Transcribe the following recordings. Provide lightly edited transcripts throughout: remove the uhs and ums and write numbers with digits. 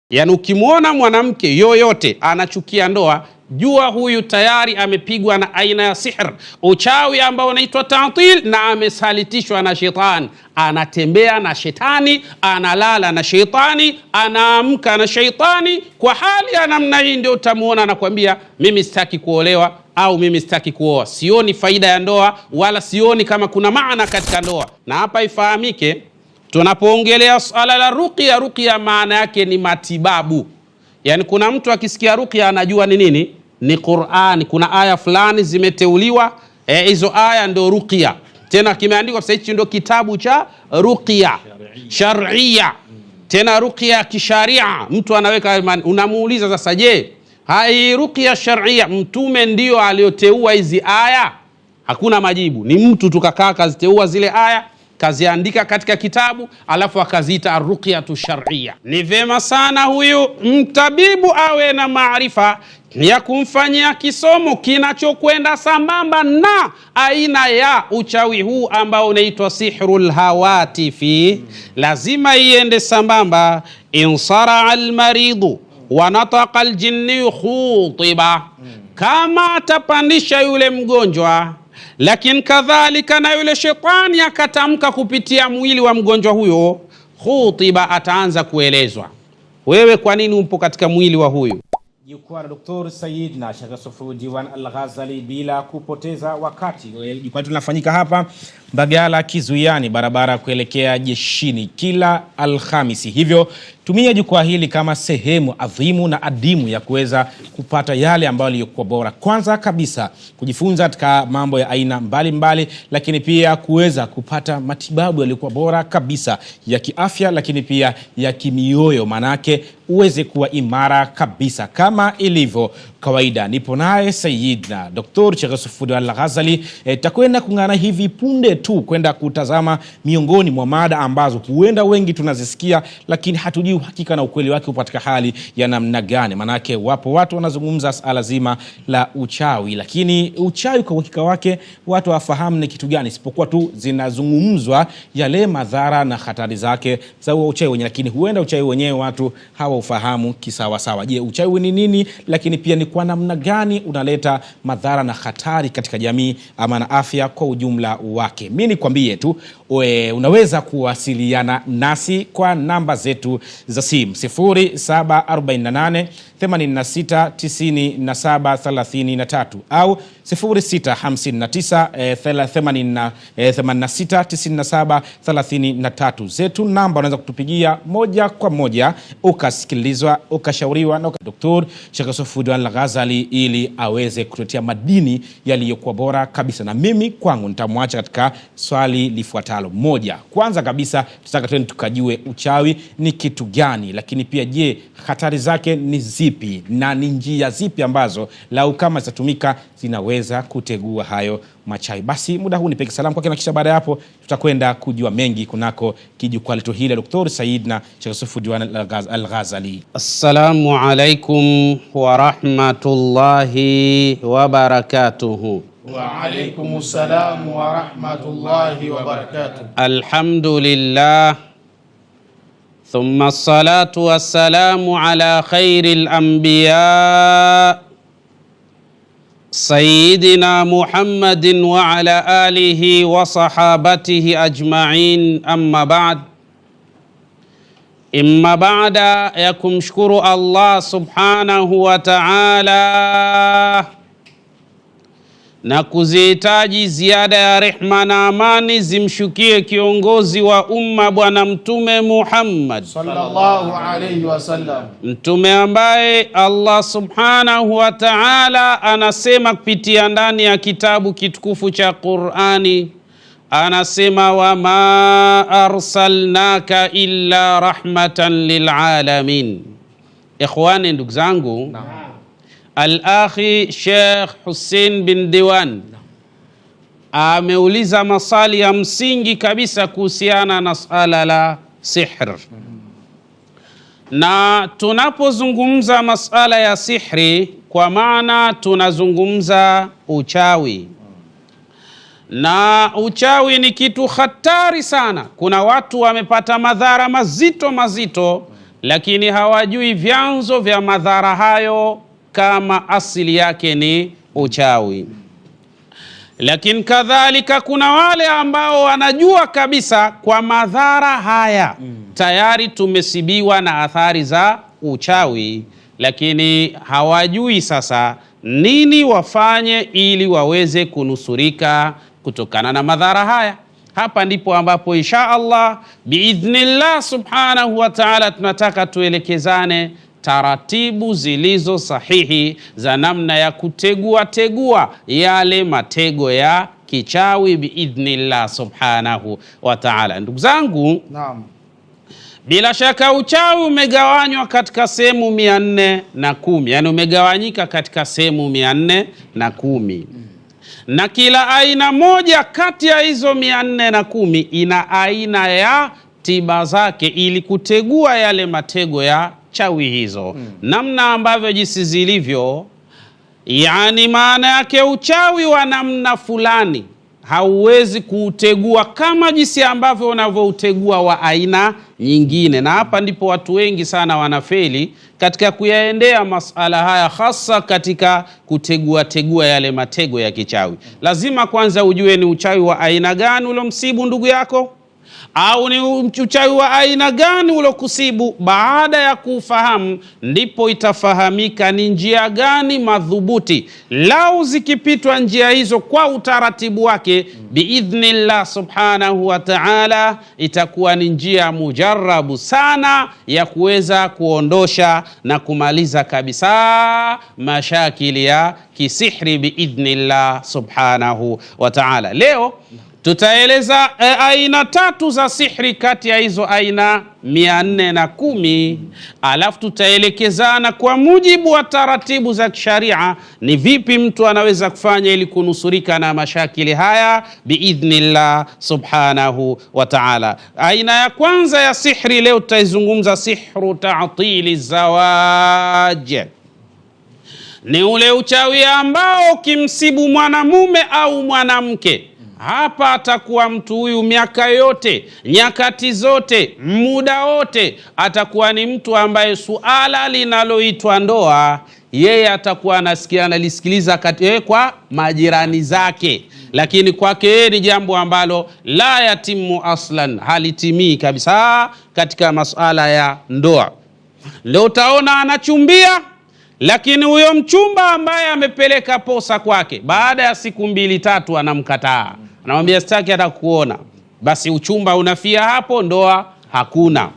Yaani ukimwona mwanamke yoyote anachukia ndoa, jua huyu tayari amepigwa na aina ya sihr, uchawi ambao unaitwa ta'til, na amesalitishwa na shetani. Anatembea na shetani, analala na shetani, anaamka na shetani. Kwa hali ya namna hii ndio utamuona anakwambia, mimi sitaki kuolewa au mimi sitaki kuoa, sioni faida ya ndoa, wala sioni kama kuna maana katika ndoa. Na hapa ifahamike, tunapoongelea swala la ruqya, ruqya maana yake ni matibabu. Yaani kuna mtu akisikia ruqya anajua ni nini? Ni Qur'ani. Kuna aya fulani zimeteuliwa, hizo aya ndio ruqya. Tena kimeandikwa sasa, hichi ndio kitabu cha ruqya sharia, tena ruqya kisharia. Mtu anaweka, unamuuliza sasa, je, hai ruqya sharia mtume ndio aliyoteua hizi aya? Hakuna majibu, ni mtu tukakaa kaziteua zile aya kaziandika katika kitabu alafu akaziita arruqyatu shar'iyya. Ni vyema sana huyu mtabibu awe na maarifa ya kumfanyia kisomo kinachokwenda sambamba na aina ya uchawi huu ambao unaitwa sihrul hawatifi. Lazima iende sambamba. Insaraa almaridu wa nataqa aljinni khutiba, kama atapandisha yule mgonjwa lakini kadhalika na yule shetani akatamka kupitia mwili wa mgonjwa huyo, khutiba, ataanza kuelezwa, wewe kwa nini upo katika mwili wa huyu. Jukwaa la Dr. Said na Sheikh Yusufu Diwan Al-Ghazali bila kupoteza wakati. Jukwaa tunafanyika hapa Mbagala Kizuiani, barabara kuelekea jeshini, kila Alhamisi. Hivyo tumia jukwaa hili kama sehemu adhimu na adimu ya kuweza kupata yale ambayo yaliyokuwa bora. Kwanza kabisa kujifunza katika mambo ya aina mbalimbali mbali, lakini pia kuweza kupata matibabu yaliyokuwa bora kabisa ya kiafya, lakini pia ya kimioyo, maanake uweze kuwa imara kabisa kama ilivyo kawaida. Nipo naye Sayyidna Dr. Sheikh Yusuf Al-Ghazali. Takwenda kungana hivi punde tu kwenda kutazama miongoni mwa mada ambazo huenda wengi tunazisikia lakini hatujui uhakika na ukweli wake upo katika hali ya namna gani. Manake wapo watu wanazungumza swala zima la uchawi, lakini uchawi kwa uhakika wake watu hawafahamu ni kitu gani, isipokuwa tu zinazungumzwa yale madhara na hatari zake za uchawi wenyewe, lakini huenda uchawi wenyewe watu hawaufahamu kisawasawa. Je, uchawi ni nini? Lakini pia ni kwa namna gani unaleta madhara na hatari katika jamii ama na afya kwa ujumla wake? Mimi nikwambie tu unaweza kuwasiliana nasi kwa namba zetu za simu 0748 86 97 33 au 0659 86 97 33. Zetu namba unaweza kutupigia moja kwa moja ukasikilizwa ukashauriwa na Dr. Sheikh Yusuf Al-Ghazali ili aweze kutuletea madini yaliyokuwa bora kabisa. Na mimi kwangu nitamwacha katika swali lifuatalo. Moja, kwanza kabisa tutaka twende tukajue uchawi ni kitu gani, lakini pia je, hatari zake ni zipi na ni njia zipi ambazo lau kama zitatumika zinaweza kutegua hayo machawi. Basi muda huu nipeke salamu kwake na kisha baada ya hapo tutakwenda kujua mengi kunako kijukwaa letu hili la Dr. Said na Sheikh Yusuf Diwan Al-Ghazali. Assalamu alaikum wa rahmatullahi wa barakatuhu. Wa alaykum salam wa rahmatullahi wa barakatuh. Alhamdulillah thumma salatu wassalamu ala khairil anbiya sayyidina Muhammadin wa ala alihi wa sahabatihi ajma'in, amma ba'd. Imma baada ya kumshukuru Allah subhanahu wa ta'ala na kuzihitaji ziada ya rehma na amani zimshukie kiongozi wa umma Bwana Mtume Muhammad sallallahu alayhi wasallam, mtume ambaye Allah subhanahu wa ta'ala anasema kupitia ndani ya kitabu kitukufu cha Qur'ani, anasema wama arsalnaka illa rahmatan lilalamin. Ikhwani, ndugu zangu, Al-akhi Sheikh Hussein bin Diwan ameuliza maswali ya msingi kabisa kuhusiana na swala la sihr. Na tunapozungumza masala ya sihri, kwa maana tunazungumza uchawi. Na uchawi ni kitu hatari sana. Kuna watu wamepata madhara mazito mazito, lakini hawajui vyanzo vya madhara hayo kama asili yake ni uchawi. Lakini kadhalika kuna wale ambao wanajua kabisa kwa madhara haya tayari tumesibiwa na athari za uchawi, lakini hawajui sasa nini wafanye ili waweze kunusurika kutokana na madhara haya. Hapa ndipo ambapo insha Allah biidhnillah subhanahu wa ta'ala tunataka tuelekezane taratibu zilizo sahihi za namna ya kutegua tegua yale matego ya kichawi biidhnillah subhanahu wa ta'ala. Ndugu zangu, Naam. bila shaka uchawi umegawanywa katika sehemu 410, yani umegawanyika katika sehemu 410, na kila aina moja kati ya hizo 410 ina aina ya tiba zake ili kutegua yale matego ya chawi hizo, namna ambavyo jinsi zilivyo. Yani maana yake uchawi wa namna fulani hauwezi kuutegua kama jinsi ambavyo unavyoutegua wa aina nyingine, na hapa ndipo watu wengi sana wanafeli katika kuyaendea masala haya, hasa katika kutegua tegua yale matego ya kichawi. Lazima kwanza ujue ni uchawi wa aina gani uliomsibu ndugu yako, au ni uchawi wa aina gani ulokusibu. Baada ya kuufahamu, ndipo itafahamika ni njia gani madhubuti. Lau zikipitwa njia hizo kwa utaratibu wake, biidhnillah subhanahu wa ta'ala, itakuwa ni njia mujarabu sana ya kuweza kuondosha na kumaliza kabisa mashakili ya kisihri biidhnillah subhanahu wa ta'ala. Leo tutaeleza aina tatu za sihri kati ya hizo aina 410, alafu tutaelekezana kwa mujibu wa taratibu za kisharia ni vipi mtu anaweza kufanya ili kunusurika na mashakili haya biidhnillah subhanahu wa ta'ala. Aina ya kwanza ya sihri leo tutaizungumza, sihru ta'tili zawaj. Ni ule uchawi ambao ukimsibu mwanamume au mwanamke, hapa atakuwa mtu huyu miaka yote, nyakati zote, muda wote, atakuwa ni mtu ambaye suala linaloitwa ndoa yeye atakuwa anasikia, analisikiliza kwa majirani zake, lakini kwake yeye ni jambo ambalo la yatimu aslan, halitimii kabisa katika masuala ya ndoa. Leo utaona anachumbia, lakini huyo mchumba ambaye amepeleka posa kwake, baada ya siku mbili tatu anamkataa, anamwambia sitaki hata kuona. Basi uchumba unafia hapo, ndoa hakuna.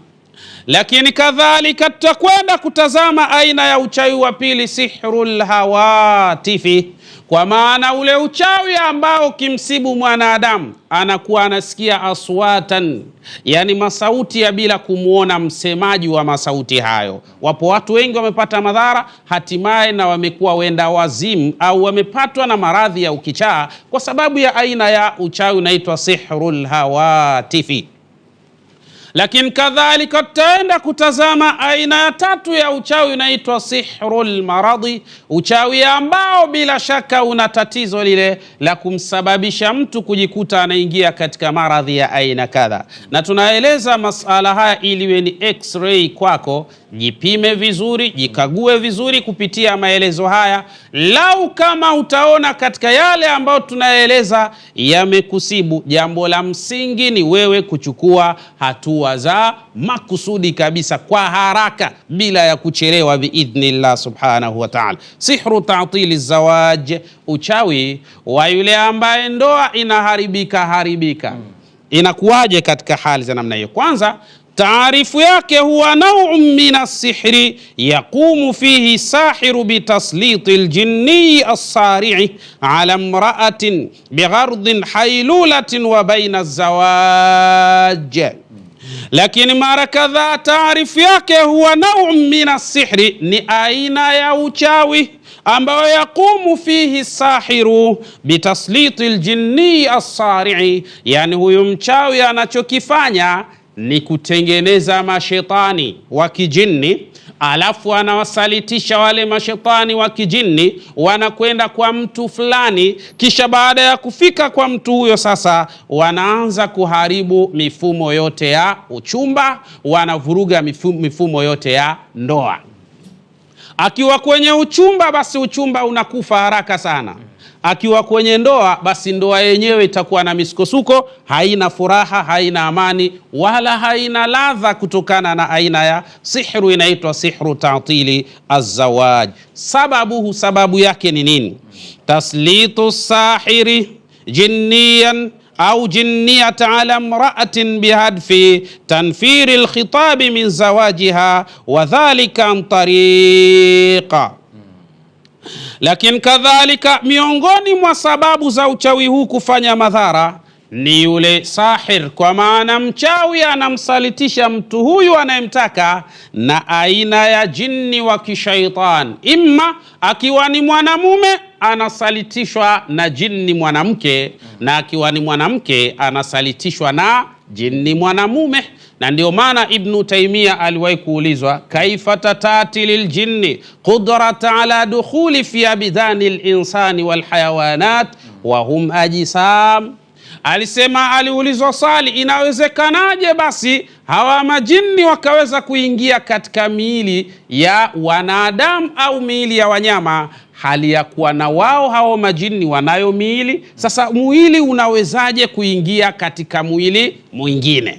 Lakini kadhalika tutakwenda kutazama aina ya uchawi wa pili, sihrul hawatifi, kwa maana ule uchawi ambao kimsibu mwanadamu anakuwa anasikia aswatan, yani masauti ya bila kumwona msemaji wa masauti hayo. Wapo watu wengi wamepata madhara hatimaye na wamekuwa wenda wazimu au wamepatwa na maradhi ya ukichaa kwa sababu ya aina ya uchawi unaitwa sihrul hawatifi. Lakini kadhalika tutaenda kutazama aina ya tatu ya uchawi unaitwa sihrul maradhi, uchawi ambao bila shaka una tatizo lile la kumsababisha mtu kujikuta anaingia katika maradhi ya aina kadha, na tunaeleza masala haya ili iwe ni x-ray kwako. Jipime vizuri, jikague vizuri kupitia maelezo haya. Lau kama utaona katika yale ambayo tunaeleza yamekusibu, jambo la msingi ni wewe kuchukua hatua za makusudi kabisa kwa haraka bila ya kuchelewa biidhnillah subhanahu wa ta'ala. Sihru ta'tili zawaj, uchawi wa yule ambaye ndoa inaharibika haribika. Inakuwaje katika hali za namna hiyo? Kwanza taarifu yake huwa nau'un min as-sihri yaqumu fihi sahiru bitasliti al-jinni as-sari'i ala imra'atin bighardin hailulatin wa baina az-zawaj. Lakini mara kadhaa taarifu yake huwa nau'un min as-sihri, ni aina ya uchawi ambayo yaqumu fihi sahiru bitasliti al-jinni as-sari'i, yani huyu mchawi anachokifanya ni kutengeneza mashetani wa kijini Alafu anawasalitisha wale mashetani wa kijini, wanakwenda kwa mtu fulani, kisha baada ya kufika kwa mtu huyo sasa wanaanza kuharibu mifumo yote ya uchumba, wanavuruga mifumo yote ya ndoa. Akiwa kwenye uchumba, basi uchumba unakufa haraka sana. Akiwa kwenye ndoa, basi ndoa yenyewe itakuwa na misukosuko, haina furaha, haina amani, wala haina ladha, kutokana na aina ya sihru inaitwa sihru ta'tili azawaj. Sababuhu, sababu yake ni nini? Taslitu sahiri jinniyan au jinniyata ala mraatin bihadfi tanfiri lkhitabi min zawajiha wa dhalika an tariqa. Lakini kadhalika miongoni mwa sababu za uchawi huu kufanya madhara ni yule sahir, kwa maana mchawi anamsalitisha mtu huyu anayemtaka na aina ya jini wa kishaitan. Imma akiwa ni mwanamume anasalitishwa na jini mwanamke, na akiwa ni mwanamke anasalitishwa na jini mwanamume. Na ndio maana Ibnu Taimia aliwahi kuulizwa, kaifa tatati liljinni qudrata ala dukhuli fi abdani linsani walhayawanat wa hum ajsam. Alisema, aliulizwa swali, inawezekanaje basi hawa majini wakaweza kuingia katika miili ya wanadamu au miili ya wanyama, hali ya kuwa na wao hao majini wanayo miili? Sasa mwili unawezaje kuingia katika mwili mwingine?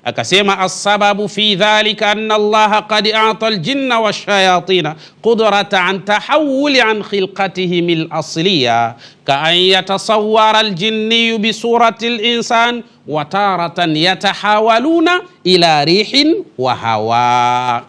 Akasema, assababu fi dhalika anna Allaha qad a'ta aljinna washayatina qudrata an tahawuli an khilqatihim alasliya ka an yatasawwara aljinniyu bisurati alinsan wa taratan yatahawaluna ila rihin wa hawa.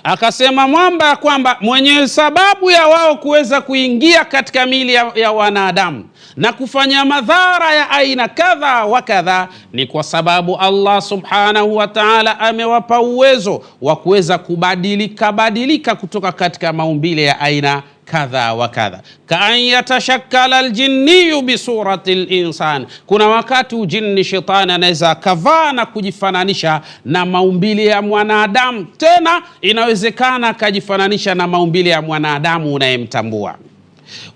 Akasema mwamba kwamba mwenye sababu ya wao kuweza kuingia katika miili ya wanadamu na kufanya madhara ya aina kadha wa kadha ni kwa sababu Allah subhanahu wa ta'ala amewapa uwezo wa kuweza kubadilika badilika kutoka katika maumbile ya aina kadha wa kadha. Kaan yatashakkala aljinniyu bisurati linsan, kuna wakati ujinni shetani anaweza akavaa na kujifananisha na maumbile ya mwanadamu, tena inawezekana akajifananisha na maumbile ya mwanadamu unayemtambua.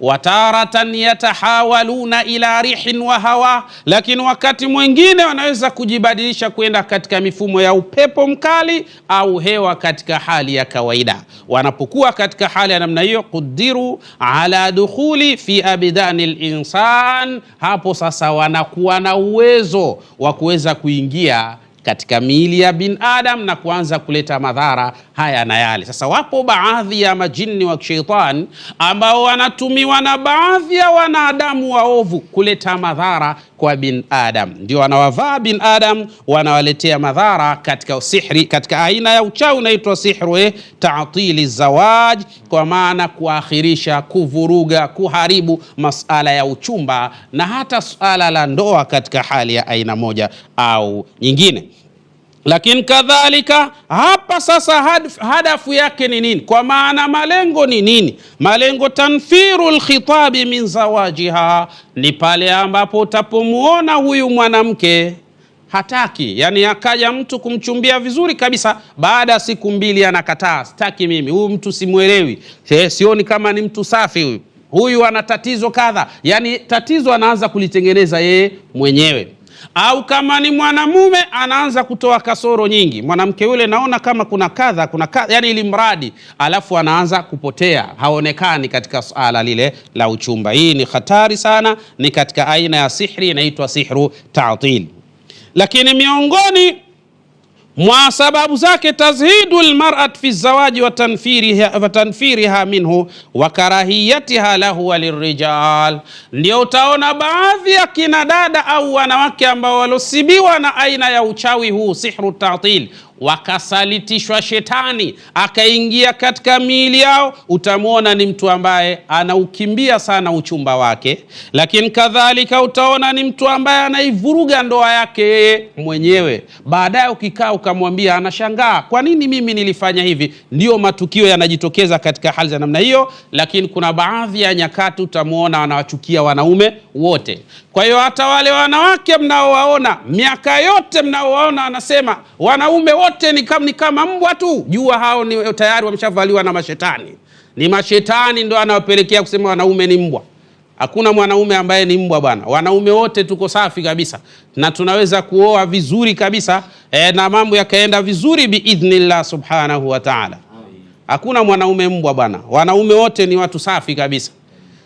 Wataratan yatahawaluna ila rihin wa hawa, lakini wakati mwingine wanaweza kujibadilisha kwenda katika mifumo ya upepo mkali au hewa katika hali ya kawaida. Wanapokuwa katika hali ya namna hiyo, qudiru ala dukhuli fi abdani linsan, hapo sasa wanakuwa na uwezo wa kuweza kuingia katika miili ya binadamu na kuanza kuleta madhara haya na yale. Sasa wapo baadhi ya majini wa kishetani ambao wanatumiwa na baadhi ya wanadamu waovu kuleta madhara kwa binadamu, ndio wanawavaa binadamu, wanawaletea madhara katika sihri, katika aina ya uchawi unaitwa sihru ta'tili zawaj, kwa maana kuakhirisha, kuvuruga, kuharibu masala ya uchumba na hata suala la ndoa katika hali ya aina moja au nyingine. Lakini kadhalika hapa sasa hadafu yake ni nini? Kwa maana malengo ni nini? Malengo tanfiru lkhitabi min zawajiha, ni pale ambapo utapomuona huyu mwanamke hataki, yani akaja mtu kumchumbia vizuri kabisa, baada ya siku mbili anakataa, sitaki mimi huyu mtu, simwelewi, sioni kama ni mtu safi huyu, huyu ana tatizo kadha, yani tatizo anaanza kulitengeneza yeye mwenyewe. Au kama ni mwanamume anaanza kutoa kasoro nyingi, mwanamke yule naona kama kuna kadha kuna kadha, yani ili mradi, alafu anaanza kupotea, haonekani katika suala lile la uchumba. Hii ni hatari sana, ni katika aina ya sihri inaitwa sihru ta'til. Lakini miongoni mwa sababu zake tazhidu lmarat fi zawaji wa tanfiriha minhu wa karahiyatiha lahu wa lirijal. Ndio utaona baadhi ya kina dada au wanawake ambao walosibiwa na aina ya uchawi huu sihru ta'til, wakasalitishwa shetani akaingia katika miili yao, utamwona ni mtu ambaye anaukimbia sana uchumba wake, lakini kadhalika utaona ni mtu ambaye anaivuruga ndoa yake yeye mwenyewe. Baadaye ukikaa ukamwambia, anashangaa kwa nini mimi nilifanya hivi. Ndiyo matukio yanajitokeza katika hali za namna hiyo, lakini kuna baadhi ya nyakati utamwona anawachukia wanaume wote. Kwa hiyo hata wale wanawake mnaowaona miaka yote mnaowaona, anasema wanaume wote wote ni kama mbwa tu, jua hao ni tayari wameshavaliwa na mashetani. Ni mashetani ndo anawapelekea kusema wanaume ni mbwa. Hakuna mwanaume ambaye ni mbwa bwana. Wanaume wote tuko safi kabisa na tunaweza kuoa vizuri kabisa na mambo yakaenda vizuri biidhnillah subhanahu wa ta'ala. Hakuna mwanaume mbwa bwana, wanaume wote ni watu safi kabisa,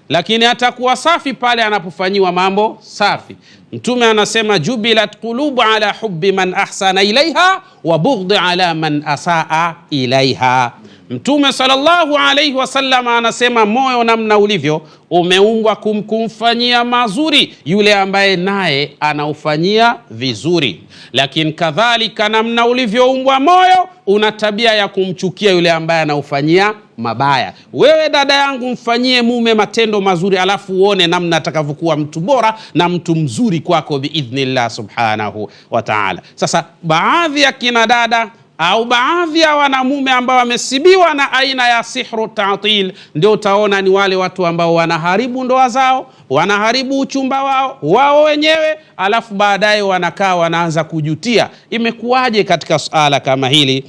lakini atakuwa safi pale anapofanyiwa mambo safi. Mtume anasema jubilat qulubu ala hubbi man ahsana ilaiha wa bughdhi ala man asaa ilaiha. Mtume sallallahu alaihi wasallam anasema moyo namna ulivyo umeumbwa kumfanyia mazuri yule ambaye naye anaufanyia vizuri, lakini kadhalika namna ulivyoumbwa moyo una tabia ya kumchukia yule ambaye anaufanyia mabaya. Wewe dada yangu, mfanyie mume matendo mazuri, alafu uone namna atakavyokuwa mtu bora na mtu mzuri kwako biidhnillah subhanahu wa ta'ala. Sasa baadhi ya kina dada au baadhi ya wanamume ambao wamesibiwa na aina ya sihru ta'til, ndio utaona ni wale watu ambao wanaharibu ndoa zao, wanaharibu uchumba wao wenyewe, alafu baadaye wanakaa wanaanza kujutia imekuwaje katika suala kama hili.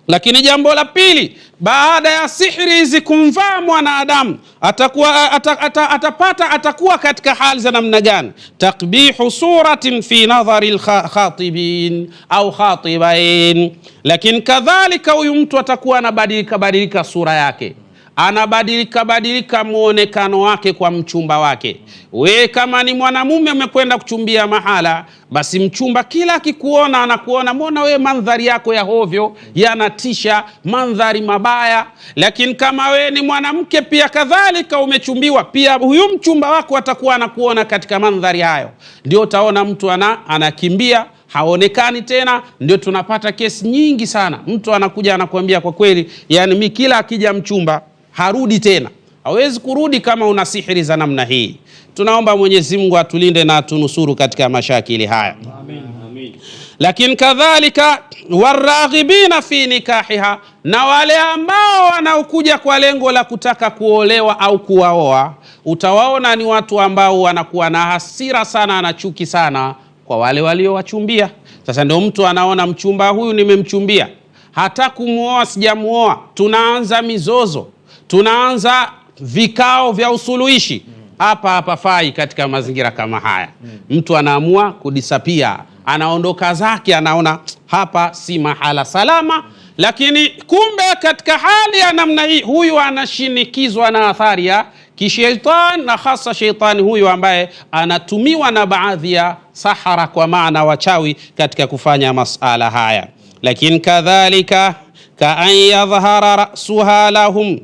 Lakini jambo la pili, baada ya sihiri hizi kumvaa mwanadamu, atakuwa katika hali za namna gani? Takbihu suratin fi nadhari lkhatibin au khatibain. Lakini kadhalika huyu mtu atakuwa anabadilika badilika sura yake, anabadilika badilika muonekano wake kwa mchumba wake. We kama ni mwanamume umekwenda kuchumbia mahala, basi mchumba kila akikuona anakuona, mbona we mandhari yako ya hovyo yanatisha, mandhari mabaya. Lakini kama we ni mwanamke pia kadhalika umechumbiwa, pia huyu mchumba wako atakuwa anakuona katika mandhari hayo. Ndio utaona mtu anakimbia, haonekani tena. Ndio tunapata kesi nyingi sana, mtu anakuja anakuambia kwa kweli, yani mi kila akija mchumba harudi tena. Hawezi kurudi kama una sihiri za namna hii. Tunaomba Mwenyezi Mungu atulinde na atunusuru katika mashakili haya. Amin. Amin. Lakini kadhalika waraghibina fi nikahiha, na wale ambao wanaokuja kwa lengo la kutaka kuolewa au kuwaoa, utawaona ni watu ambao wanakuwa na hasira sana na chuki sana kwa wale waliowachumbia. Sasa ndio mtu anaona mchumba huyu nimemchumbia, hata kumuoa sijamuoa, tunaanza mizozo, tunaanza vikao vya usuluhishi. Hapa hapafai katika mazingira kama haya. Mtu anaamua kudisapia, anaondoka zake, anaona hapa si mahala salama. Lakini kumbe katika hali ya namna hii, huyu anashinikizwa na athari ya kisheitani, na hasa sheitani huyu ambaye anatumiwa na baadhi ya sahara, kwa maana wachawi, katika kufanya masala haya. Lakini kadhalika kaan yadhhara rasuha lahum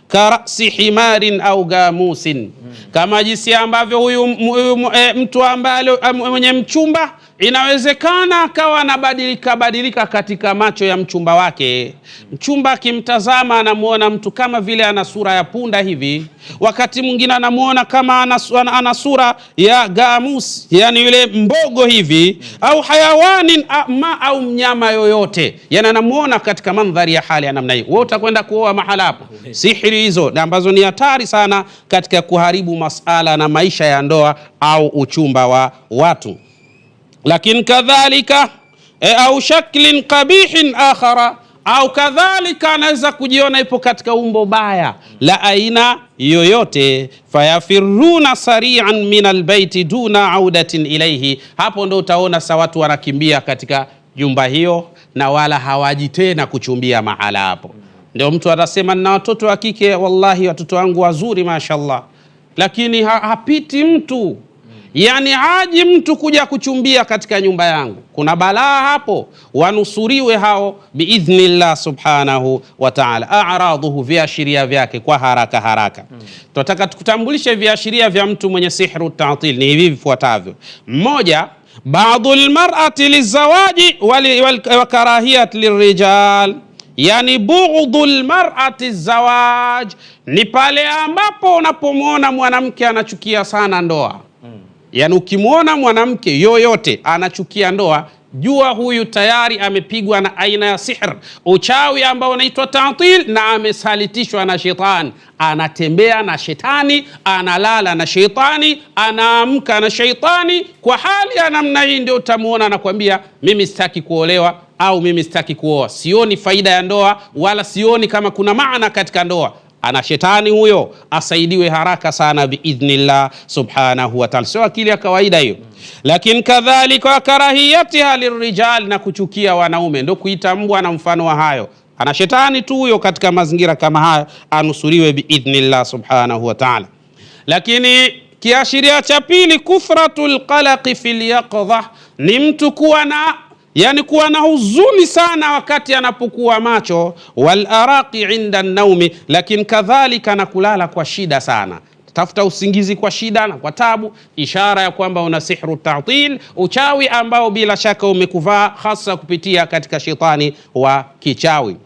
karasi himarin au gamusin, kama jinsi ambavyo huyu mtu ambaye mwenye mchumba inawezekana akawa anabadilika badilika katika macho ya mchumba wake. Mchumba akimtazama anamuona mtu kama vile ana sura ya punda hivi, wakati mwingine anamuona kama ana sura ya gamus, yani yule mbogo hivi, au hayawanin ma au mnyama yoyote, yani anamuona katika mandhari ya hali ya namna hiyo. Wewe utakwenda kuoa mahala hapo? Sihiri hizo ambazo ni hatari sana katika kuharibu masala na maisha ya ndoa au uchumba wa watu. Lakini kadhalika au shaklin qabihin akhara, au kadhalika anaweza kujiona ipo katika umbo baya la aina yoyote. Fayafiruna sari'an min albaiti duna audatin ilaihi, hapo ndo utaona sa watu wanakimbia katika nyumba hiyo na wala hawaji tena kuchumbia mahala hapo. Ndio mtu atasema nina watoto wa kike, wallahi watoto wangu wazuri mashallah, lakini hapiti mtu, yani haji mtu kuja kuchumbia katika nyumba yangu. Kuna balaa hapo, wanusuriwe hao biidhnillah subhanahu wa ta'ala. A'raduhu, viashiria vyake kwa haraka haraka. Tunataka tukutambulishe viashiria vya mtu mwenye sihru ta'til ni hivi vifuatavyo. Mmoja, baadhu lmar'ati lizawaji wa karahiyat lirijal, yani bughdhu lmar'ati zawaj ni pale ambapo unapomwona mwanamke anachukia sana ndoa. Yani ukimwona mwanamke yoyote anachukia ndoa, jua huyu tayari amepigwa na aina ya sihr, uchawi ambao unaitwa ta'til, na amesalitishwa na shetani. Anatembea na shetani, analala na shetani, anaamka na shetani. Kwa hali ya namna hii ndio utamuona anakwambia mimi sitaki kuolewa, au mimi sitaki kuoa, sioni faida ya ndoa, wala sioni kama kuna maana katika ndoa. Ana shetani huyo, asaidiwe haraka sana biidhnillah subhanahu wa ta'ala. Sio akili ya kawaida hiyo. Lakini kadhalika karahiyatiha lirijal, na kuchukia wanaume, ndo kuita mbwa na mfano wa hayo. Ana shetani tu huyo katika mazingira kama hayo, anusuriwe biidhnillah subhanahu wa ta'ala. Lakini kiashiria cha pili, kufratul qalaqi fil yaqdha, ni mtu kuwa na yani kuwa na huzuni sana wakati anapokuwa macho, wal araqi inda naumi, lakini kadhalika na kulala kwa shida sana, tafuta usingizi kwa shida na kwa tabu, ishara ya kwamba una sihru ta'til, uchawi ambao bila shaka umekuvaa hasa kupitia katika shetani wa kichawi.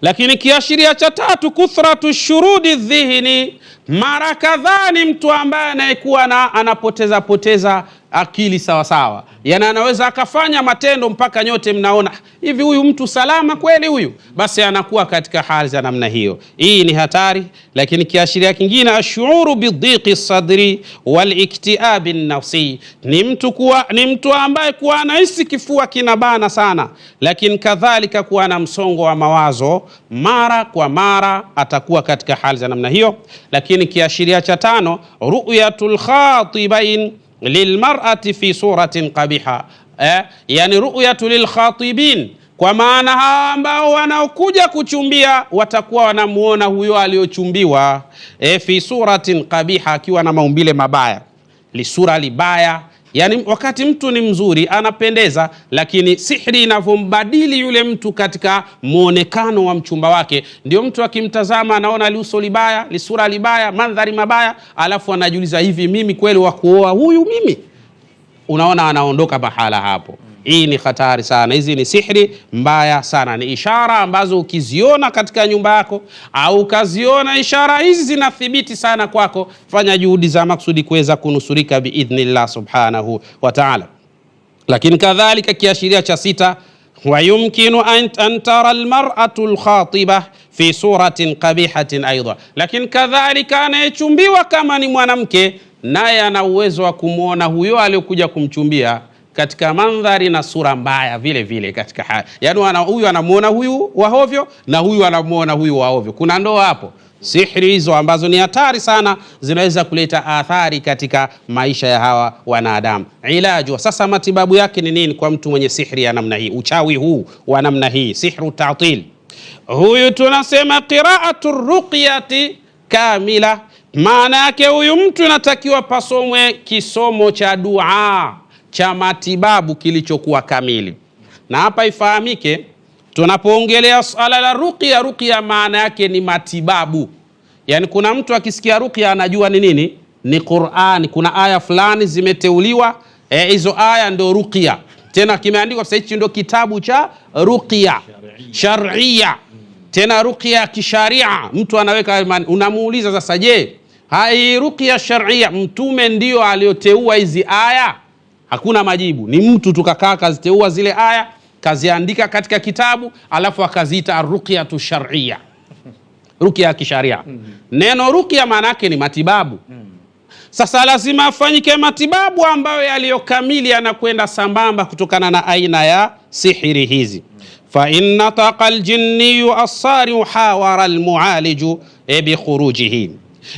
Lakini kiashiria cha tatu, kuthratu shurudi dhihni, mara kadhaa ni mtu ambaye anayekuwa na anapoteza poteza akili sawasawa, yani anaweza akafanya matendo mpaka nyote mnaona hivi, huyu mtu salama kweli huyu? Basi anakuwa katika hali za namna hiyo. Hii ni hatari. Lakini kiashiria kingine, ashuuru bidhiqi sadri waliktiabi nafsi, ni mtu kuwa, ni mtu ambaye kuwa anahisi kifua kinabana sana, lakini kadhalika kuwa na msongo wa mawazo mara kwa mara, atakuwa katika hali za namna hiyo. Lakini kiashiria cha tano, ru'yatul khatibain lilmar'ati fi suratin qabiha, yani ru'yatu lilkhatibin, kwa maana hawa ambao wanaokuja kuchumbia watakuwa wanamuona huyo aliyochumbiwa, fi suratin qabiha, akiwa na maumbile mabaya, lisura libaya. Yani wakati mtu ni mzuri anapendeza, lakini sihri inavyombadili yule mtu katika mwonekano wa mchumba wake, ndio mtu akimtazama anaona liuso libaya, lisura libaya, mandhari mabaya, alafu anajiuliza hivi, mimi kweli wa kuoa huyu mimi? Unaona, anaondoka mahala hapo. Hii ni hatari sana, hizi ni sihri mbaya sana, ni ishara ambazo ukiziona katika nyumba yako au ukaziona ishara hizi zinathibiti sana kwako, fanya juhudi za maksudi kuweza kunusurika biidhnillah subhanahu wa ta'ala. Lakini kadhalika kiashiria cha sita, wayumkinu an tara almar'atu alkhatiba fi suratin qabihatin aidha, lakini kadhalika anayechumbiwa kama ni mwanamke naye ana uwezo wa kumwona huyo aliyokuja kumchumbia katika mandhari na sura mbaya vile vile katika hali. Yaani huyu anamuona huyu wahovyo na huyu anamuona huyu wahovyo. Kuna ndoa hapo. Sihri hizo ambazo ni hatari sana zinaweza kuleta athari katika maisha ya hawa wanadamu. Ilaju, sasa matibabu yake ni nini kwa mtu mwenye sihri ya namna hii, uchawi huu wa namna hii, sihru ta'til? Huyu tunasema qira'atu ruqyati kamila, maana yake huyu mtu inatakiwa pasomwe kisomo cha dua cha matibabu kilichokuwa kamili. Na hapa ifahamike, tunapoongelea swala la ruqya, ruqya maana yake ni matibabu. Yani kuna mtu akisikia ruqya anajua ni nini? Ni Qur'ani, kuna aya fulani zimeteuliwa, hizo aya ndio ruqya. Tena kimeandikwa sasa, hichi ndio kitabu cha ruqya shar'ia, tena ruqya kisharia. Mtu anaweka, unamuuliza sasa, je, hai ruqya shar'ia mtume ndio aliyoteua hizi aya? Hakuna majibu. Ni mtu tukakaa kaziteua zile aya kaziandika katika kitabu, alafu akaziita arruqyatu shar'ia, ruqya ya kisharia. Neno ruqya maana yake ni matibabu. Sasa lazima afanyike matibabu ambayo yaliyokamili yanakwenda sambamba kutokana na aina ya sihiri hizi. Fa in nataqa aljinniyu assariu hawara almualiju bikhurujihi,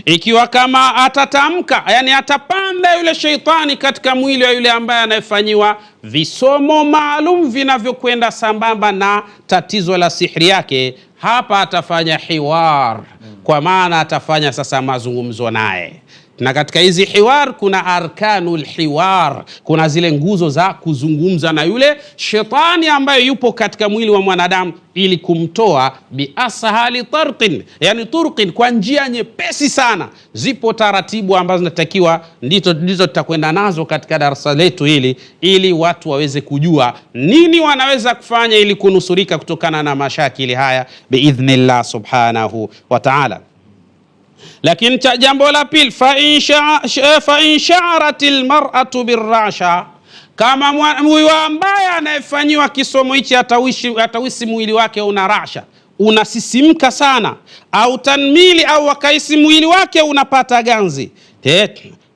ikiwa kama atatamka, yani atapanda yule sheitani katika mwili wa yule ambaye anayefanyiwa visomo maalum vinavyokwenda sambamba na tatizo la sihri yake, hapa atafanya hiwar, kwa maana atafanya sasa mazungumzo naye. Na katika hizi hiwar kuna arkanul hiwar, kuna zile nguzo za kuzungumza na yule shetani ambaye yupo katika mwili wa mwanadamu ili kumtoa biashali tarqin, yani turqin, kwa njia nyepesi sana. Zipo taratibu ambazo zinatakiwa, ndizo tutakwenda nazo katika darasa letu hili, ili watu waweze kujua nini wanaweza kufanya ili kunusurika kutokana na mashakili haya biidhnillah subhanahu wa ta'ala. Lakini jambo la pili, fa in sha'arat almar'atu birrasha, kama huyu ambaye anayefanyiwa kisomo hichi atawisi mwili wake una rasha, unasisimka sana, au tanmili, au akahisi mwili wake unapata ganzi,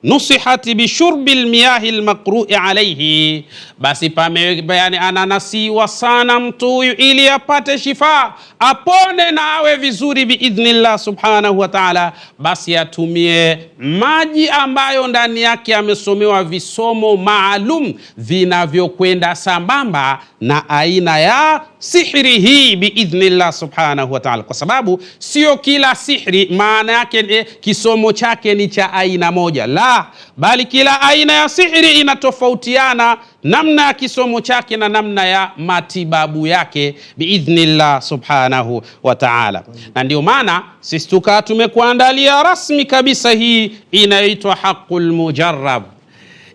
Nusihat bishurbi lmiyahi lmaqrui alaihi, basi pame, yani ananasiwa sana mtu huyu ili apate shifa, apone na awe vizuri biidhnillah subhanahu wa taala, basi atumie maji ambayo ndani yake amesomewa visomo maalum vinavyokwenda sambamba na aina ya sihri hii biidhnillah subhanahu wa taala, kwa sababu sio kila sihri maana yake kisomo chake ni cha aina moja, la, bali kila aina ya sihri inatofautiana namna ya kisomo chake na namna ya matibabu yake biidhnillah subhanahu wa taala. Na ndio maana sisi tukaa tumekuandalia rasmi kabisa hii inayoitwa haqul mujarrab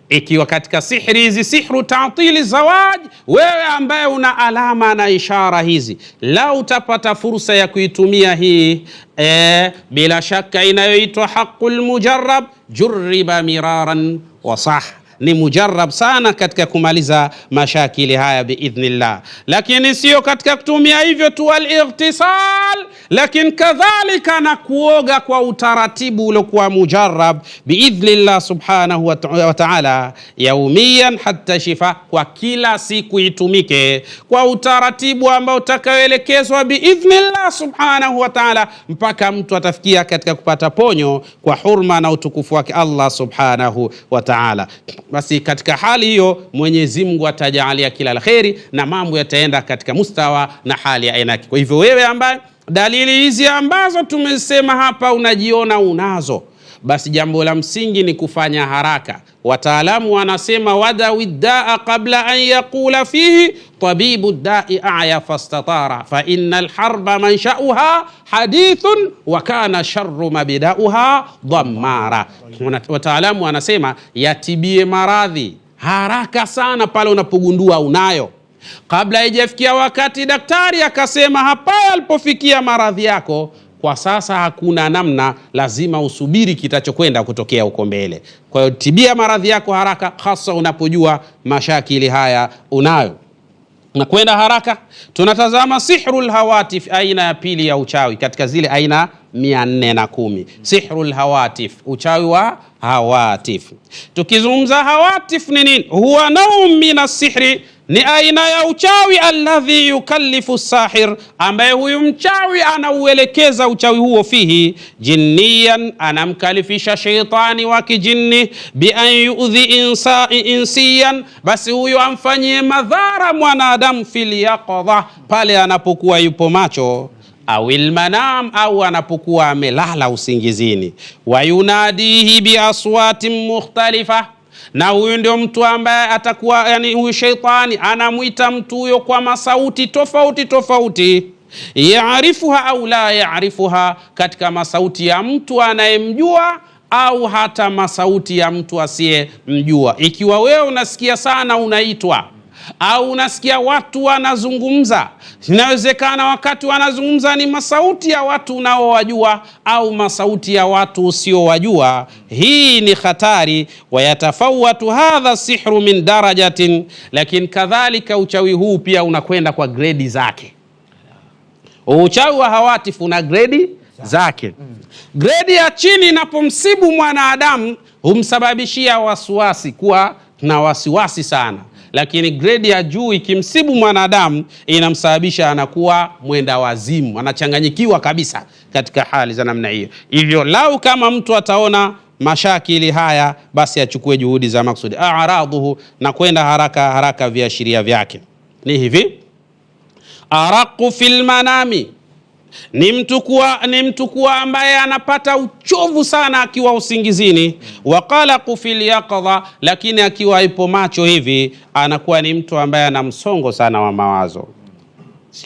ikiwa katika sihri hizi, sihru tatili zawaj, wewe ambaye una alama na ishara hizi, la utapata fursa ya kuitumia hii bila shaka inayoitwa haqul mujarrab, jurriba miraran wa sah, ni mujarrab sana katika kumaliza mashakili haya biidhnillah, lakini sio katika kutumia hivyo tu alightisal, lakini kadhalika na kuoga kwa utaratibu uliokuwa mujarrab biidhnillah subhanahu wa ta'ala, yaumiyan hatta shifa, kwa kila siku itumike kwa utaratibu ambao utakaoelekezwa biidhnillah subhanahu wa ta'ala, mpaka mtu atafikia katika kupata ponyo kwa hurma na utukufu wake Allah subhanahu wa ta'ala. Basi katika hali hiyo Mwenyezi Mungu atajalia kila la kheri na mambo yataenda katika mustawa na hali ya aina yake. Kwa hivyo wewe ambaye dalili hizi ambazo tumesema hapa unajiona unazo, basi jambo la msingi ni kufanya haraka. Wataalamu wanasema wadawi daa qabla an yaqula fihi tabibu dai aya fastatara fa inna alharba manshauha hadithun wa kana sharru mabdauha dhammara. Wataalamu wanasema yatibie maradhi haraka sana pale unapogundua unayo, kabla haijafikia wakati daktari akasema hapa alipofikia maradhi yako kwa sasa hakuna namna, lazima usubiri kitachokwenda kutokea huko mbele. Kwa hiyo tibia maradhi yako haraka, hasa unapojua mashakili haya unayo. Na kwenda haraka, tunatazama sihrul hawatif, aina ya pili ya uchawi katika zile aina 410. Sihrul hawatif, uchawi wa hawatif. Tukizungumza hawatif ni nini? Huwa naum min sihri, ni aina ya uchawi alladhi yukallifu sahir, ambaye huyu mchawi anauelekeza uchawi huo, fihi jinniyan, anamkalifisha sheitani wa kijinni, bi an yuudhi insiyan, basi huyu amfanyie madhara mwanadamu, fil yaqadha, pale anapokuwa yupo macho awil manam, au anapokuwa amelala usingizini. Wayunadihi biaswatin mukhtalifa, na huyu ndio mtu ambaye atakuwa, yani huyu sheitani anamwita mtu huyo kwa masauti tofauti tofauti, yaarifuha au la yaarifuha, katika masauti ya mtu anayemjua au hata masauti ya mtu asiyemjua. Ikiwa wewe unasikia sana unaitwa au unasikia watu wanazungumza, inawezekana wakati wanazungumza ni masauti ya watu unaowajua au masauti ya watu usiowajua. Hii ni hatari. Wayatafawatu hadha sihru min darajatin, lakini kadhalika uchawi huu pia unakwenda kwa gredi zake. Uchawi wa hawatifu una gredi zake. Gredi ya chini inapomsibu mwanadamu humsababishia wasiwasi, kuwa na wasiwasi sana, lakini gredi ya juu ikimsibu mwanadamu inamsababisha anakuwa mwenda wazimu, anachanganyikiwa kabisa katika hali za namna hiyo. Hivyo lau kama mtu ataona mashakili haya, basi achukue juhudi za maksudi, aradhuhu, na kwenda haraka haraka. Viashiria vyake ni hivi: araqu fil manami, ni mtu kuwa ambaye anapata uchovu sana akiwa usingizini. Waqalaqu fil yaqdha, lakini akiwa ipo macho hivi anakuwa ni mtu ambaye ana msongo sana wa mawazo.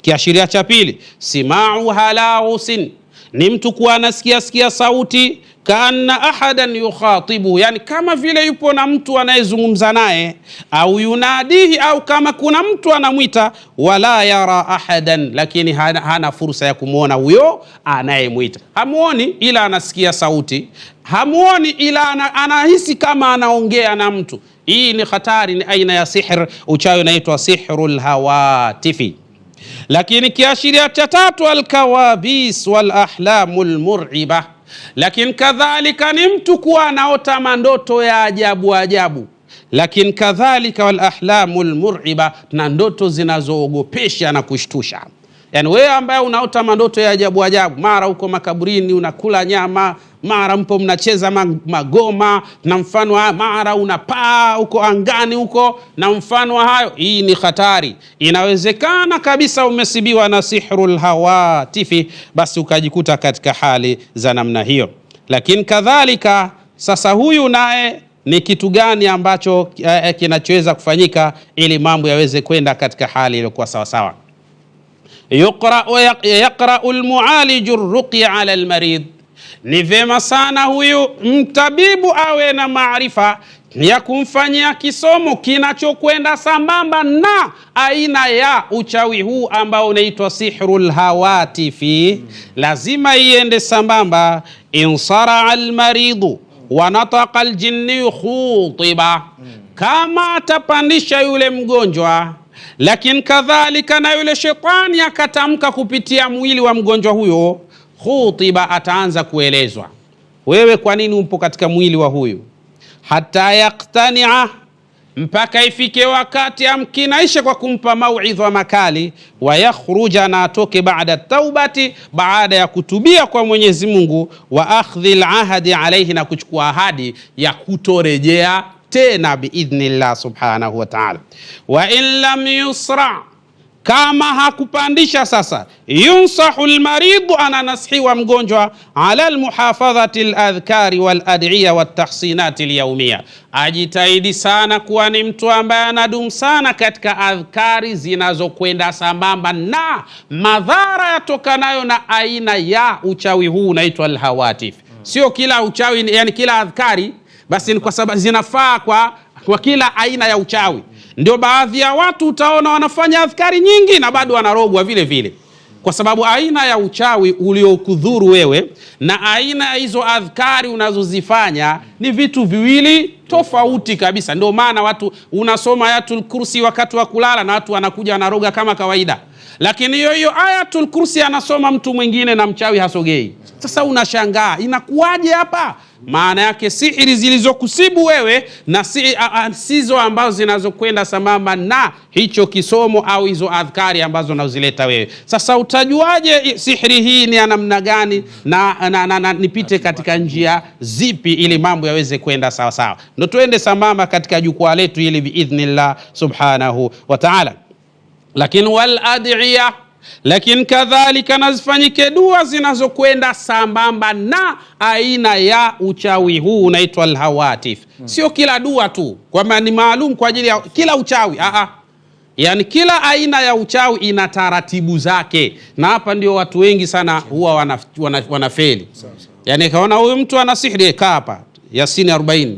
Kiashiria cha pili, simau halausin, ni mtu kuwa anasikia sikia sauti kaanna ahadan yukhatibu, yani kama vile yupo na mtu anayezungumza naye, au yunadihi, au kama kuna mtu anamwita. Wala yara ahadan, lakini hana fursa ya kumwona huyo anayemwita. Hamuoni ila anasikia sauti, hamuoni ila anahisi kama anaongea na mtu. Hii ni hatari, ni aina ya sihr, uchawi unaitwa sihrul hawatifi. Lakini kiashiria cha tatu, alkawabis wal ahlamu lmuriba, Lakini kadhalika ni mtu kuwa anaota mandoto ya ajabu ajabu. Lakini kadhalika wal ahlamu lmuriba, na ndoto zinazoogopesha na kushtusha. Yani wewe ambaye unaota mandoto ya ajabu ajabu, mara uko makaburini unakula nyama, mara mpo mnacheza magoma na mfano wa, mara unapaa uko angani huko na mfano wa hayo, hii ni hatari. Inawezekana kabisa umesibiwa na sihrul hawatifi, basi ukajikuta katika hali za namna hiyo. Lakini kadhalika sasa, huyu naye ni kitu gani ambacho kinachoweza kufanyika ili mambo yaweze kwenda katika hali iliyokuwa sawasawa? Yaqra'u almualiju ruqya ala almarid, ni vyema sana huyu mtabibu awe na maarifa ya kumfanyia kisomo kinachokwenda sambamba na aina ya uchawi huu ambao unaitwa sihrul hawatifi. Lazima iende sambamba. Insaraa almaridu wa nataqa aljinniyu khutiba, kama atapandisha yule mgonjwa lakini kadhalika na yule shetani akatamka kupitia mwili wa mgonjwa huyo, khutiba, ataanza kuelezwa, wewe kwa nini upo katika mwili wa huyu? Hata yaktania, mpaka ifike wakati amkinaishe kwa kumpa mauidha makali, wa yakhruja, na atoke baada taubati, baada ya kutubia kwa Mwenyezi Mungu, wa akhdhi lahadi alaihi, na kuchukua ahadi ya kutorejea tena biidhnillah subhanahu wa ta'ala. Wa in lam yusra, kama hakupandisha sasa, yunsahu lmaridu, ananasihiwa mgonjwa ala lmuhafadhati ladhkari walad'iya waltahsinati lyaumia, ajitahidi sana kuwa ni mtu ambaye anadumu sana katika adhkari zinazokwenda sambamba na madhara yatokanayo na aina ya uchawi huu unaitwa alhawatif. Sio kila uchawi, yani kila adhkari basi ni kwa sababu zinafaa kwa kila aina ya uchawi. Ndio baadhi ya watu utaona wanafanya adhkari nyingi na bado wanarogwa vile vile, kwa sababu aina ya uchawi uliokudhuru wewe na aina ya hizo adhkari unazozifanya ni vitu viwili tofauti kabisa. Ndio maana watu unasoma Ayatul Kursi wakati wa kulala na watu wanakuja wanaroga kama kawaida, lakini hiyo hiyo Ayatul Kursi anasoma mtu mwingine na mchawi hasogei. Sasa unashangaa inakuwaje hapa? Maana yake sihiri zilizokusibu wewe na sizo ambazo zinazokwenda sambamba na hicho kisomo au hizo adhkari ambazo unazileta wewe. Sasa utajuaje sihiri hii ni ya namna gani na nipite katika njia zipi ili mambo yaweze kwenda sawa sawa? Ndo tuende sambamba katika jukwaa letu hili biidhnillah subhanahu wa ta'ala. Lakini wal ad'iya, lakini kadhalika nazifanyike dua zinazokwenda sambamba na aina ya uchawi huu unaitwa alhawatif. Sio kila dua tu kwamba ni maalum kwa ajili ya kila uchawi. Aa, yani kila aina ya uchawi ina taratibu zake, na hapa ndio watu wengi sana huwa wanafeli. Yani kaona huyu mtu ana sihiri, kaa hapa Yasini 40,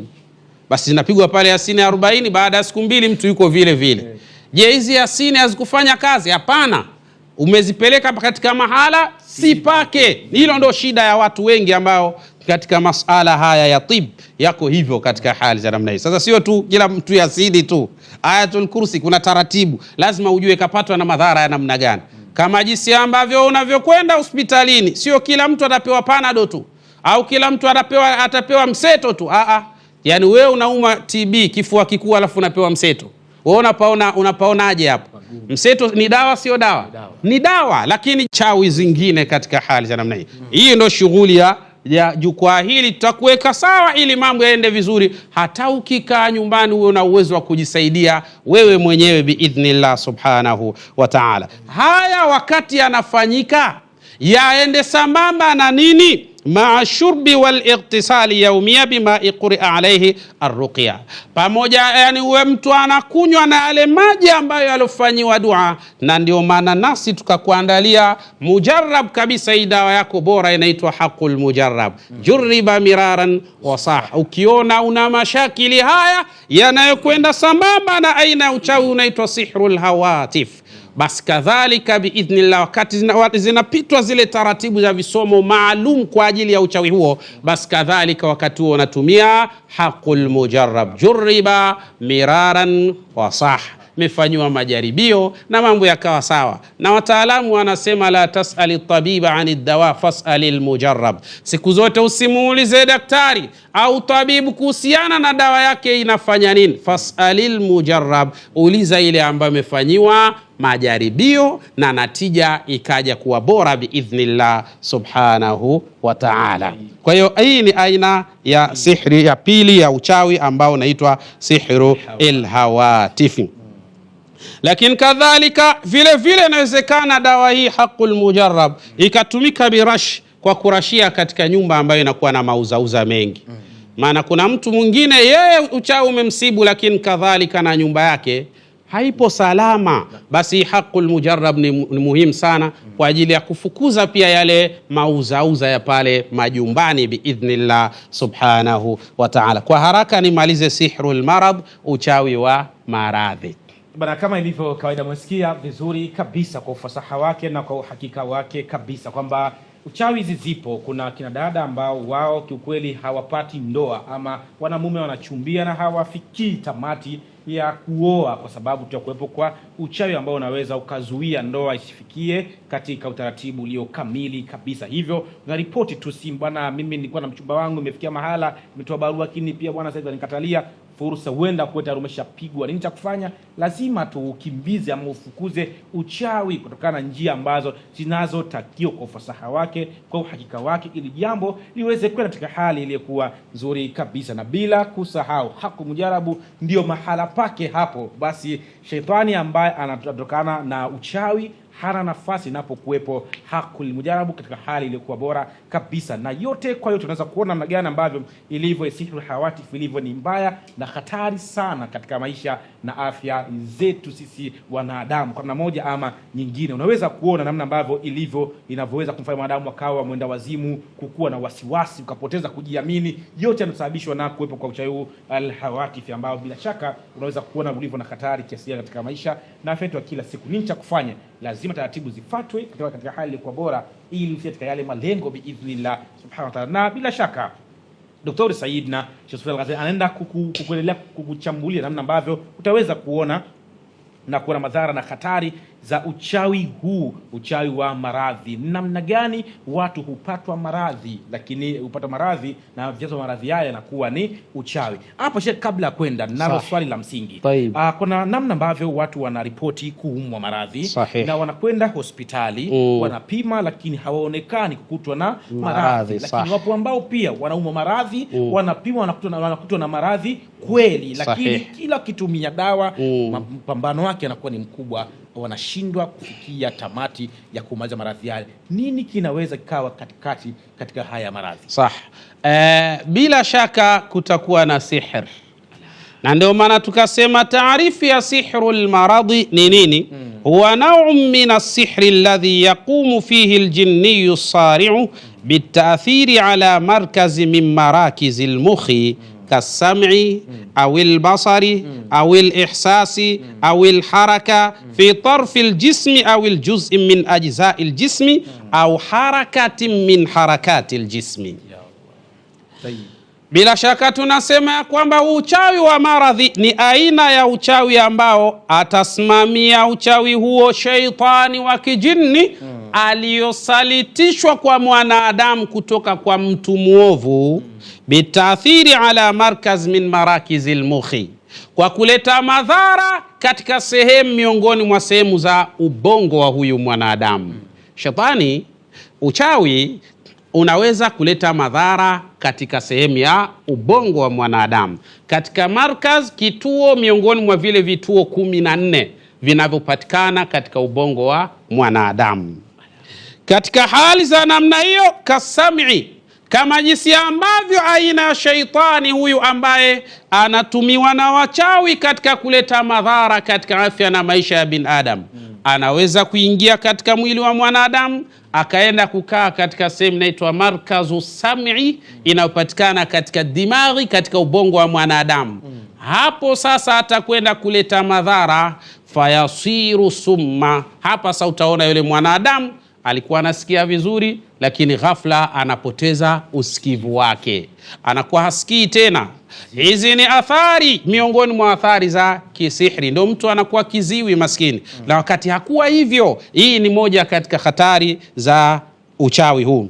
basi zinapigwa pale Yasini 40, baada ya siku mbili mtu yuko vile vile. Je, hizi Yasini hazikufanya kazi? Hapana, umezipeleka katika mahala si pake. Hilo ndo shida ya watu wengi ambao katika masala haya ya tib yako hivyo katika hali za namna hii. Sasa sio tu kila mtu Yasini tu, Ayatul Kursi kuna taratibu, lazima ujue kapatwa na madhara ya namna gani. Kama jinsi ambavyo unavyokwenda hospitalini, sio kila mtu atapewa panado tu au kila mtu atapewa mseto tu. Aa, yani wewe unauma TB kifua kikuu alafu unapewa mseto, wewe unapaonaje hapo? Mseto ni dawa, sio dawa? Ni dawa, lakini chawi zingine katika hali za namna hii. Hii ndio shughuli ya jukwaa hili, tutakuweka sawa ili mambo yaende vizuri. Hata ukikaa nyumbani uwe na uwezo wa kujisaidia wewe mwenyewe biidhnillah subhanahu wa ta'ala. Haya wakati yanafanyika yaende sambamba na nini? Maa shurbi wal ightisali yaumia bima quria alaihi arruqya, pamoja yani uwe mtu anakunywa na yale maji ambayo yalofanyiwa dua. Na ndio maana nasi tukakuandalia mujarab kabisa, hii dawa yako bora inaitwa haqul mujarab, juriba miraran wasah. Ukiona una mashakili haya yanayokwenda sambamba na aina ya uchawi unaitwa sihrul hawatif, basi kadhalika biidhnillah, wakati zinapitwa zile taratibu za visomo maalum kwa ajili ya uchawi huo, basi kadhalika wakati huo unatumia haqul mujarrab, juriba miraran wasah. imefanyiwa majaribio na mambo yakawa sawa. Na wataalamu wanasema la tasali tabiba ani dawa fasali lmujarab, siku zote usimuulize daktari au tabibu kuhusiana na dawa yake inafanya nini. Fasali lmujarab, uliza ile ambayo imefanyiwa majaribio na natija ikaja kuwa bora biidhnillah subhanahu wa ta'ala. Kwa hiyo hii ni aina ya sihri ya pili ya uchawi ambao unaitwa sihru ilhawatifi. Lakini kadhalika vile vile inawezekana dawa hii haqul mujarrab ikatumika birash, kwa kurashia katika nyumba ambayo inakuwa na mauzauza mengi. Maana kuna mtu mwingine yeye uchawi umemsibu, lakini kadhalika na nyumba yake haipo salama. Basi haqul mujarrab ni muhimu sana kwa ajili ya kufukuza pia yale mauzauza ya pale majumbani biidhnillah subhanahu wa ta'ala. Kwa haraka nimalize sihrul marad, uchawi wa maradhi. Bana, kama ilivyo kawaida, umesikia vizuri kabisa kwa ufasaha wake na kwa uhakika wake kabisa kwamba uchawi hizi zipo. Kuna kina dada ambao wao kiukweli hawapati ndoa ama wanamume wanachumbia na hawafikii tamati ya kuoa kwa sababu tu ya kuwepo kwa uchawi ambao unaweza ukazuia ndoa isifikie katika utaratibu ulio kamili kabisa. Hivyo unaripoti tu simu, bwana, mimi nilikuwa na mchumba wangu, imefikia mahala nimetoa barua, lakini pia bwana sasa nikatalia fursa, huenda kuwa tayari umeshapigwa. Nini cha kufanya? Lazima tuukimbize ama ufukuze uchawi kutokana na njia ambazo zinazotakiwa kwa ufasaha wake, kwa uhakika wake, ili jambo liweze kwenda katika hali iliyokuwa nzuri kabisa. Na bila kusahau haku mujarabu ndio mahala pake hapo. Basi shetani ambaye anatokana na uchawi hana nafasi inapokuwepo hakul mujarabu katika hali iliyokuwa bora kabisa. Na yote kwa yote, unaweza kuona namna gani ambavyo ilivyo sihru hawatif ilivyo ni mbaya na hatari sana katika maisha na afya zetu sisi wanadamu, kwa namna moja ama nyingine. Unaweza kuona namna ambavyo ilivyo inavyoweza kumfanya mwanadamu akawa mwenda wazimu, kukuwa na wasiwasi, ukapoteza kujiamini. Yote yanasababishwa na kuwepo kwa uchawi huu alhawatif, ambao bila shaka unaweza kuona ulivyo na hatari kiasi gani katika maisha na afya yetu ya kila siku. Nini cha kufanya? Lazima taratibu zifuatwe katika hali iliyokuwa bora, ili ufike katika yale malengo biidhnillah subhanahu wa ta'ala. Na bila shaka Daktari Said na Sheikh Sufyan Al-Ghazali anaenda kukuendelea kukuchambulia namna ambavyo utaweza kuona na kuona madhara na hatari za uchawi huu, uchawi wa maradhi. Namna gani watu hupatwa maradhi, lakini hupatwa maradhi na vyanzo vya maradhi haya yanakuwa ni uchawi. Hapo Sheikh, kabla ya kwenda, ninalo swali la msingi. Kuna namna ambavyo watu wanaripoti kuumwa maradhi na wanakwenda hospitali wanapima, lakini hawaonekani kukutwa na maradhi. Lakini wapo ambao pia wanaumwa maradhi wanapima, wanakutwa na maradhi kweli, lakini kila kitumia dawa mapambano wake yanakuwa ni mkubwa, wanashindwa kufikia tamati ya kumaliza maradhi yale. Nini kinaweza kikawa katikati katika haya maradhi? Sah. Bila shaka kutakuwa na sihr, na ndio maana tukasema taarifu ya sihru lmaradhi ni nini? Huwa naun min alsihri alladhi yaqumu fihi aljinniyu lsariu bitaathiri ala markazi min marakizi lmukhi kassam'i au albasari au alihsasi au alharaka fi tarfi aljismi au aljuz'i min ajzai aljismi au harakatin min harakati aljismi. Bila shaka tunasema ya kwamba uchawi wa maradhi ni aina ya uchawi ambao atasimamia uchawi huo sheitani wa kijini aliyosalitishwa kwa mwanadamu kutoka kwa mtu mwovu, bitaathiri ala markaz min marakizi lmukhi, kwa kuleta madhara katika sehemu miongoni mwa sehemu za ubongo wa huyu mwanadamu. Shetani, uchawi unaweza kuleta madhara katika sehemu ya ubongo wa mwanadamu, katika markaz, kituo miongoni mwa vile vituo 14 vinavyopatikana katika ubongo wa mwanadamu. Katika hali za namna hiyo, kasami, kama jinsi ambavyo aina ya sheitani huyu ambaye anatumiwa na wachawi katika kuleta madhara katika afya na maisha ya binadamu, anaweza kuingia katika mwili wa mwanadamu akaenda kukaa katika sehemu inaitwa markazu sami inayopatikana katika dimaghi, katika ubongo wa mwanadamu. Hapo sasa atakwenda kuleta madhara, fayasiru summa. Hapa sasa utaona yule mwanadamu Alikuwa anasikia vizuri, lakini ghafla anapoteza usikivu wake, anakuwa hasikii tena. Hizi ni athari miongoni mwa athari za kisihri, ndio mtu anakuwa kiziwi maskini, na wakati hakuwa hivyo. Hii ni moja katika hatari za uchawi huu.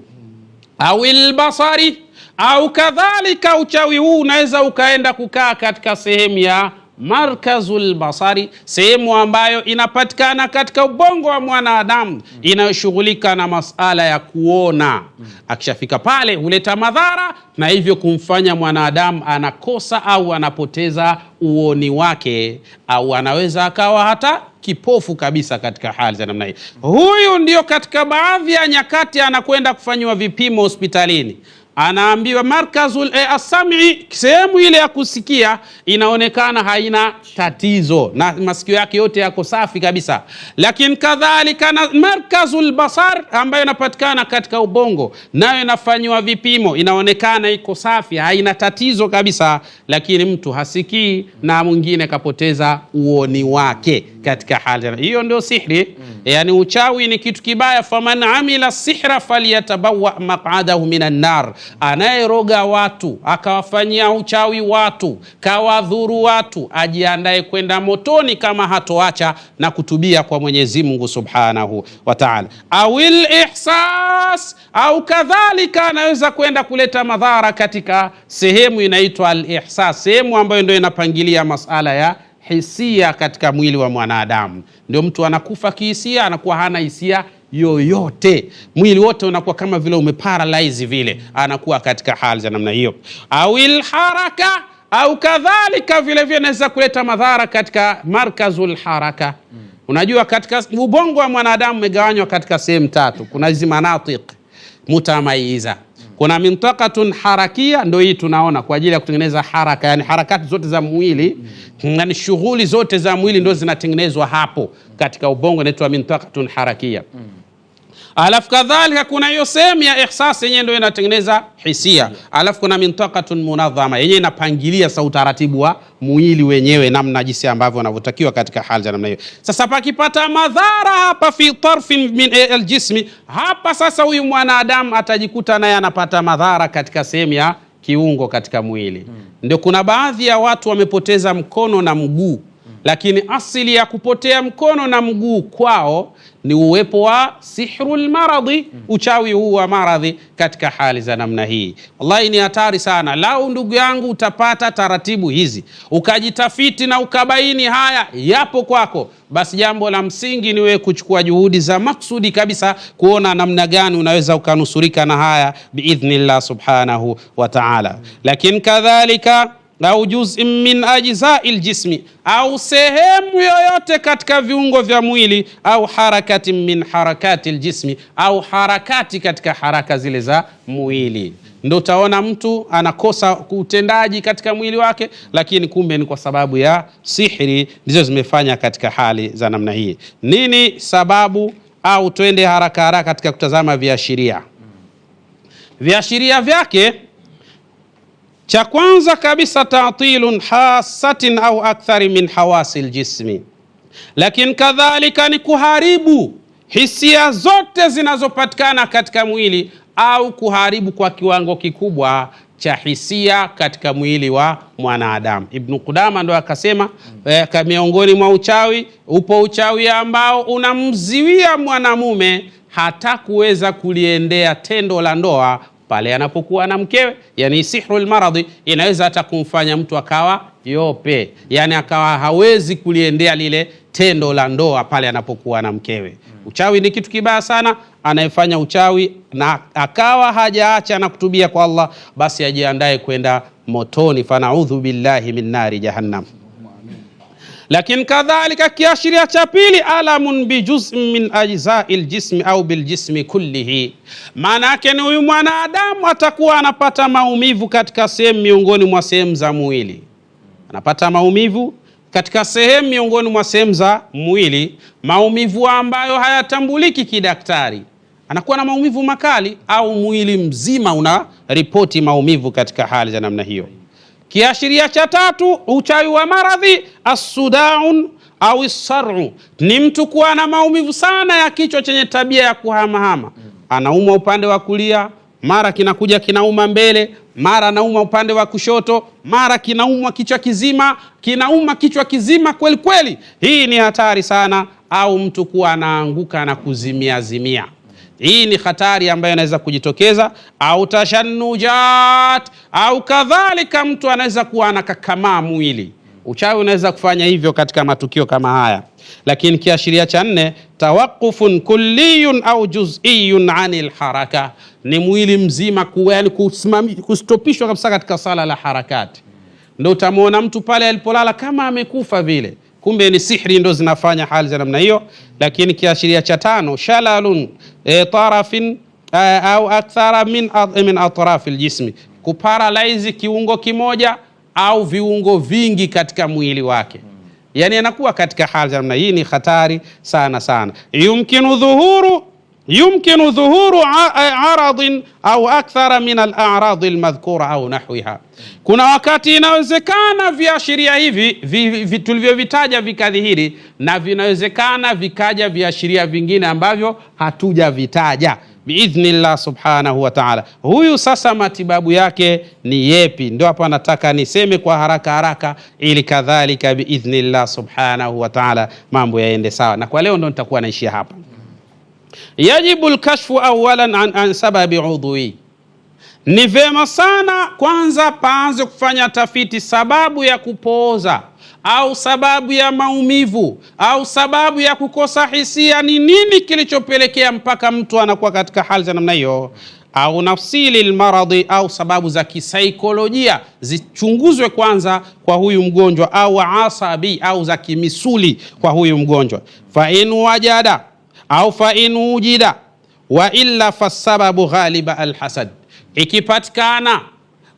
Awil basari, au kadhalika uchawi huu unaweza ukaenda kukaa katika sehemu ya markazul basari, sehemu ambayo inapatikana katika ubongo wa mwanadamu inayoshughulika na masala ya kuona. Akishafika pale huleta madhara na hivyo kumfanya mwanadamu anakosa au anapoteza uoni wake, au anaweza akawa hata kipofu kabisa katika hali za namna hii. Huyu ndio katika baadhi ya nyakati anakwenda kufanyiwa vipimo hospitalini, anaambiwa markazul asami, sehemu ile ya kusikia inaonekana haina tatizo na masikio yake yote yako safi kabisa, lakini kadhalika na markazul basar ambayo inapatikana katika ubongo, nayo inafanyiwa vipimo, inaonekana iko safi, haina tatizo kabisa, lakini mtu hasikii na mwingine kapoteza uoni wake katika hali hiyo. Ndio sihri. Yani uchawi ni kitu kibaya. Faman amila sihra falyatabawa maq'adahu minan nar, anayeroga watu akawafanyia uchawi watu kawadhuru watu, ajiandae kwenda motoni kama hatoacha na kutubia kwa Mwenyezi Mungu Subhanahu wa Ta'ala. Awil ihsas, au kadhalika anaweza kwenda kuleta madhara katika sehemu inaitwa al-ihsas, sehemu ambayo ndio inapangilia masala ya hisia katika mwili wa mwanadamu. Ndio mtu anakufa kihisia, anakuwa hana hisia yoyote, mwili wote unakuwa kama vile umeparalyze vile, anakuwa katika hali za namna hiyo. Awil haraka, au kadhalika vile vile inaweza kuleta madhara katika markazul haraka. Unajua, katika ubongo wa mwanadamu umegawanywa katika sehemu tatu. Kuna hizi manatiq mutamayiza, kuna mintakatun harakia, ndio hii tunaona kwa ajili ya kutengeneza haraka, yani harakati zote za mwili yani shughuli zote za mwili ndio zinatengenezwa hapo katika ubongo, inaitwa mintakatun harakia. Alafu kadhalika kuna hiyo sehemu ya ihsas yenyewe ndio inatengeneza hisia. Alafu kuna mintakatun munadhama yenyewe inapangilia sa utaratibu wa mwili wenyewe, namna jinsi ambavyo unavyotakiwa katika hali za namna hiyo. Sasa pakipata madhara hapa fi tarfin min aljismi, hapa sasa huyu mwanadamu atajikuta naye anapata madhara katika sehemu ya kiungo katika mwili. Ndio kuna baadhi ya watu wamepoteza mkono na mguu, lakini asili ya kupotea mkono na mguu kwao ni uwepo wa sihrul maradhi, uchawi huu wa maradhi katika hali za namna hii. Wallahi ni hatari sana. Lau ndugu yangu utapata taratibu hizi ukajitafiti na ukabaini haya yapo kwako, basi jambo la msingi ni wewe kuchukua juhudi za maksudi kabisa kuona namna gani unaweza ukanusurika na haya biidhnillah subhanahu wa ta'ala. Lakini kadhalika au juz'in min ajzai ljismi, au sehemu yoyote katika viungo vya mwili, au harakati min harakati ljismi, au harakati katika haraka zile za mwili. Ndio utaona mtu anakosa utendaji katika mwili wake, lakini kumbe ni kwa sababu ya sihri ndizo zimefanya katika hali za namna hii. Nini sababu? Au twende haraka haraka katika kutazama viashiria. Viashiria vyake, cha kwanza kabisa, tatilun hasatin au akthari min hawasi ljismi, lakini kadhalika ni kuharibu hisia zote zinazopatikana katika mwili au kuharibu kwa kiwango kikubwa cha hisia katika mwili wa mwanadamu. Ibn Qudama ndo akasema miongoni mwa uchawi upo uchawi ambao unamziwia mwanamume hata kuweza kuliendea tendo la ndoa pale anapokuwa na mkewe. Yani sihrul maradhi inaweza hata kumfanya mtu akawa yope, yani akawa hawezi kuliendea lile tendo la ndoa pale anapokuwa na mkewe. Uchawi ni kitu kibaya sana. Anayefanya uchawi na akawa hajaacha na kutubia kwa Allah, basi ajiandae kwenda motoni, fanaudhu billahi min nari jahannam. Lakini kadhalika kiashiria cha pili, alamun bijuzin min ajzai ljismi au biljismi kullihi, maana yake ni huyu mwanadamu atakuwa anapata maumivu katika sehemu miongoni mwa sehemu za mwili, anapata maumivu katika sehemu miongoni mwa sehemu za mwili, maumivu ambayo hayatambuliki kidaktari, anakuwa na maumivu makali au mwili mzima una ripoti maumivu katika hali za namna hiyo. Kiashiria cha tatu, uchawi wa maradhi, assudaun Au saru, ni mtu kuwa na maumivu sana ya kichwa chenye tabia ya kuhamahama. Anaumwa upande wa kulia, mara kinakuja kinauma mbele, mara anauma upande wa kushoto, mara kinaumwa kichwa kizima, kinauma kichwa kizima kweli kweli. Hii ni hatari sana. Au mtu kuwa anaanguka na kuzimia zimia. Hii ni hatari ambayo inaweza kujitokeza. Au tashannujat, au kadhalika mtu anaweza kuwa anakakamaa mwili. Uchawi unaweza kufanya hivyo katika matukio kama haya. Lakini kiashiria cha nne, tawaqufun kulliyun au juz'iyun anil haraka, ni mwili mzima yani kustopishwa kabisa katika sala la harakati. Ndio utamwona mtu pale alipolala kama amekufa vile, kumbe ni sihri ndo zinafanya hali za namna hiyo. Lakini kiashiria cha tano, shalalun tarafin au akthara min atrafi aljismi, kuparalyze kiungo kimoja au viungo vingi katika mwili wake, yani anakuwa katika hali za namna hii. Ni hatari sana sana. Yumkinu dhuhuru aradhin au akthara min al-a'rad al-madhkura au nahwiha. Kuna wakati inawezekana viashiria hivi tulivyovitaja vikadhihiri, na vinawezekana vikaja viashiria vingine ambavyo hatujavitaja biidhnillah subhanahu wa ta'ala. Huyu sasa matibabu yake ni yepi? Ndio hapa nataka niseme kwa haraka haraka, ili kadhalika biidhnillah subhanahu wa ta'ala mambo yaende sawa, na kwa leo ndo nitakuwa naishia hapa. Yajibu lkashfu awalan an sababi udhui, ni vyema sana kwanza paanze kufanya tafiti sababu ya kupooza au sababu ya maumivu au sababu ya kukosa hisia, ni nini kilichopelekea mpaka mtu anakuwa katika hali za namna hiyo, au nafsili lmaradhi, au sababu za kisaikolojia zichunguzwe kwanza kwa huyu mgonjwa, au asabi, au za kimisuli kwa huyu mgonjwa. Fa in wajada au fa in wujida wa illa fasababu ghaliba alhasad, ikipatikana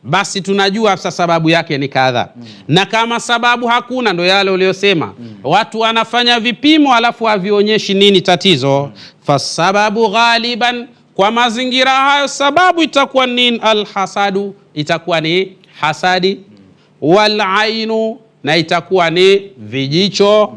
basi tunajua sasa sababu yake ni kadha. Na kama sababu hakuna, ndo yale uliyosema, watu wanafanya vipimo alafu havionyeshi nini tatizo. Fasababu ghaliban, kwa mazingira hayo sababu itakuwa nini? Alhasadu, itakuwa ni hasadi. Walainu, na itakuwa ni vijicho.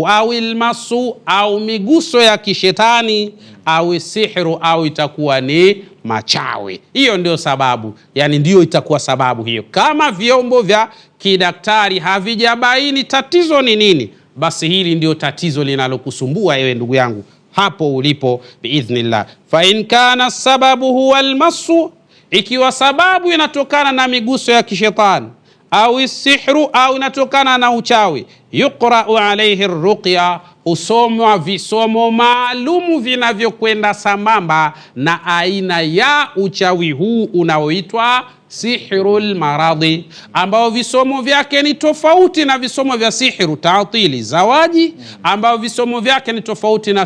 Au ilmasu, au miguso ya kishetani, au sihru, au itakuwa ni machawi. Hiyo ndio sababu, yani ndio itakuwa sababu hiyo. Kama vyombo vya kidaktari havijabaini tatizo ni nini, basi hili ndio tatizo linalokusumbua ewe ndugu yangu hapo ulipo biidhnillah. Fa in kana sababu huwa almasu, ikiwa sababu inatokana na miguso ya kishetani au sihru au inatokana na uchawi, yuqrau alaihi ruqya, husomwa visomo maalumu vinavyokwenda sambamba na aina ya uchawi huu unaoitwa sihrul maradhi, ambao visomo vyake ni tofauti na visomo vya sihru taatili zawaji, ambao visomo vyake ni tofauti na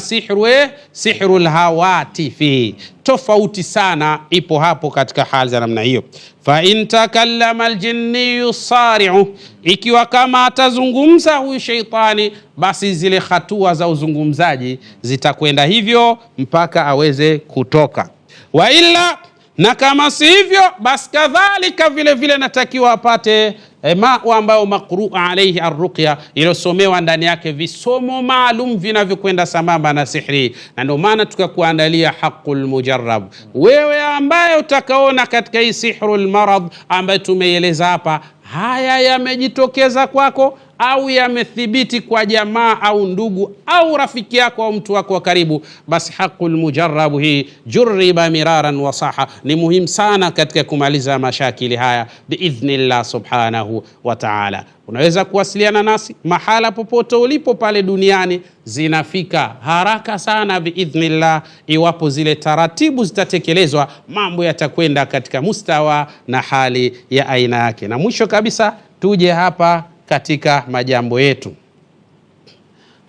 sihrul hawatifi. Tofauti sana ipo hapo katika hali za namna hiyo. Fa in takallama aljinniyu sari'u, ikiwa kama atazungumza huyu sheitani, basi zile hatua za uzungumzaji zitakwenda hivyo mpaka aweze kutoka. Wa illa, na kama si hivyo, basi kadhalika vile vile natakiwa apate mau ambayo maqrua alaihi arruqya, iliyosomewa ndani yake visomo maalum vinavyokwenda sambamba na sihri. Na ndio maana tukakuandalia haqul mujarrab. Wewe ambaye utakaona katika hii sihrul marad ambayo tumeieleza hapa, haya yamejitokeza kwako au yamethibiti kwa jamaa au ndugu au rafiki yako au mtu wako wa karibu, basi haqul mujarrab hii jurriba miraran wa saha, ni muhimu sana katika kumaliza mashakili haya biidhnillah subhanahu wa ta'ala. Unaweza kuwasiliana nasi mahala popote ulipo pale duniani, zinafika haraka sana biidhnillah. Iwapo zile taratibu zitatekelezwa, mambo yatakwenda katika mustawa na hali ya aina yake. Na mwisho kabisa, tuje hapa katika majambo yetu.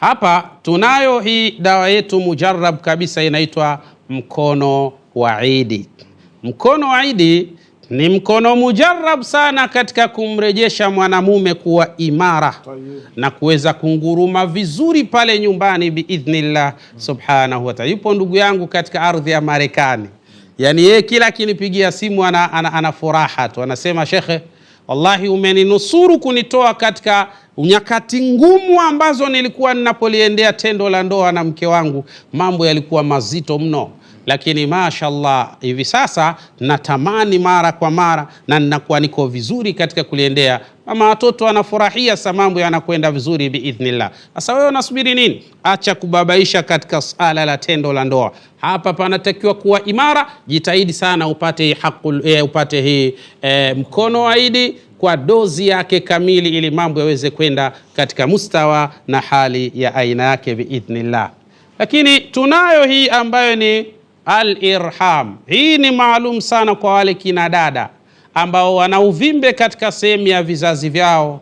Hapa tunayo hii dawa yetu mujarrab kabisa, inaitwa mkono wa Idi. Mkono wa Idi ni mkono mujarrab sana katika kumrejesha mwanamume kuwa imara na kuweza kunguruma vizuri pale nyumbani biidhnillah subhanahu wa ta'ala. Yupo ndugu yangu katika ardhi ya Marekani, yani yeye kila akinipigia simu ana furaha tu, anasema shekhe, wallahi umeninusuru kunitoa katika Nyakati ngumu ambazo nilikuwa ninapoliendea tendo la ndoa na mke wangu, mambo yalikuwa mazito mno, lakini mashallah hivi sasa natamani mara kwa mara na ninakuwa niko vizuri katika kuliendea. Mama watoto wanafurahia, sa mambo yanakwenda vizuri biidhnillah. Sasa wewe unasubiri nini? Acha kubabaisha katika sala la tendo la ndoa. Hapa panatakiwa kuwa imara. Jitahidi sana upate hii upate hii mkono wa idi kwa dozi yake kamili, ili mambo yaweze kwenda katika mustawa na hali ya aina yake biidhnillah. Lakini tunayo hii ambayo ni al-irham. Hii ni maalum sana kwa wale kina dada ambao wana uvimbe katika sehemu ya vizazi vyao,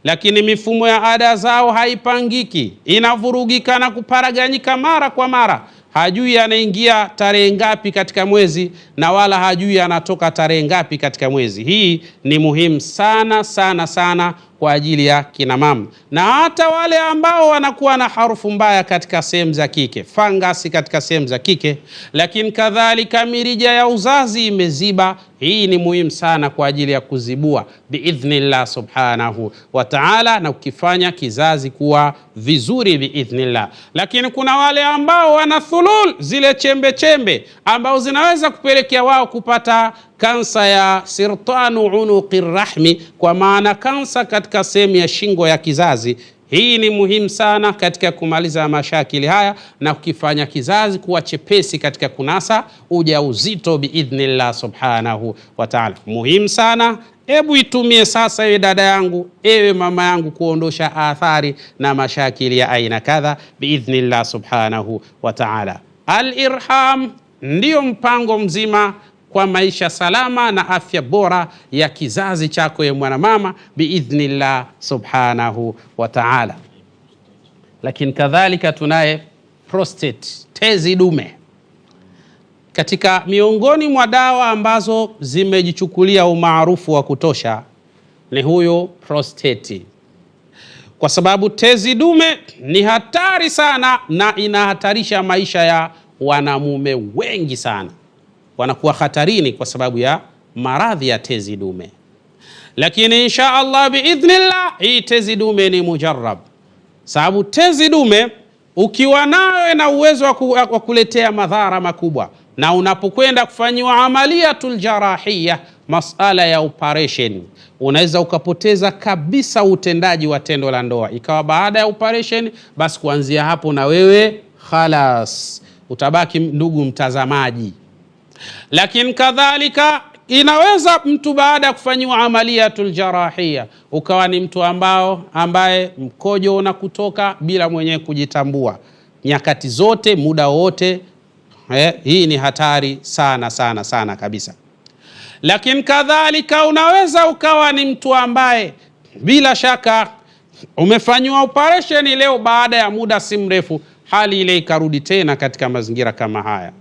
lakini mifumo ya ada zao haipangiki, inavurugika na kuparaganyika mara kwa mara. Hajui anaingia tarehe ngapi katika mwezi na wala hajui anatoka tarehe ngapi katika mwezi. Hii ni muhimu sana sana sana kwa ajili ya kina mama, na hata wale ambao wanakuwa na harufu mbaya katika sehemu za kike, fangasi katika sehemu za kike, lakini kadhalika mirija ya uzazi imeziba. Hii ni muhimu sana kwa ajili ya kuzibua biidhnillah subhanahu wa ta'ala, na kukifanya kizazi kuwa vizuri biidhnillah. Lakini kuna wale ambao wana thulul, zile chembe chembe ambao zinaweza kupelekea wao kupata kansa ya sirtanu unuqi rahmi, kwa maana kansa katika sehemu ya shingo ya kizazi. Hii ni muhimu sana katika kumaliza mashakili haya na kukifanya kizazi kuwa chepesi katika kunasa ujauzito biidhnillah subhanahu wa ta'ala. Muhimu sana. Hebu itumie sasa, ewe dada yangu, ewe mama yangu, kuondosha athari na mashakili ya aina kadha biidhnillah subhanahu wa ta'ala. Al-irham ndiyo mpango mzima kwa maisha salama na afya bora ya kizazi chako ye mwanamama biidhnillah subhanahu wa ta'ala. Lakini kadhalika tunaye prostate, tezi dume. Katika miongoni mwa dawa ambazo zimejichukulia umaarufu wa kutosha ni huyo prostate, kwa sababu tezi dume ni hatari sana na inahatarisha maisha ya wanamume wengi sana, wanakuwa hatarini kwa sababu ya maradhi ya tezi dume. Lakini insha Allah biidhnillah, hii tezi dume ni mujarrab, sababu tezi dume ukiwa nayo ina uwezo wa kuletea madhara makubwa, na unapokwenda kufanyiwa amaliyatul jarahia, masala ya operation, unaweza ukapoteza kabisa utendaji wa tendo la ndoa, ikawa baada ya operation, basi kuanzia hapo na wewe khalas, utabaki ndugu mtazamaji. Lakini kadhalika inaweza mtu baada ya kufanyiwa amaliyatul jarahia ukawa ni mtu ambaye mkojo unakutoka bila mwenyewe kujitambua nyakati zote, muda wote. Hii ni hatari sana sana sana kabisa. Lakini kadhalika unaweza ukawa ni mtu ambaye bila shaka umefanyiwa operation leo, baada ya muda si mrefu hali ile ikarudi tena katika mazingira kama haya.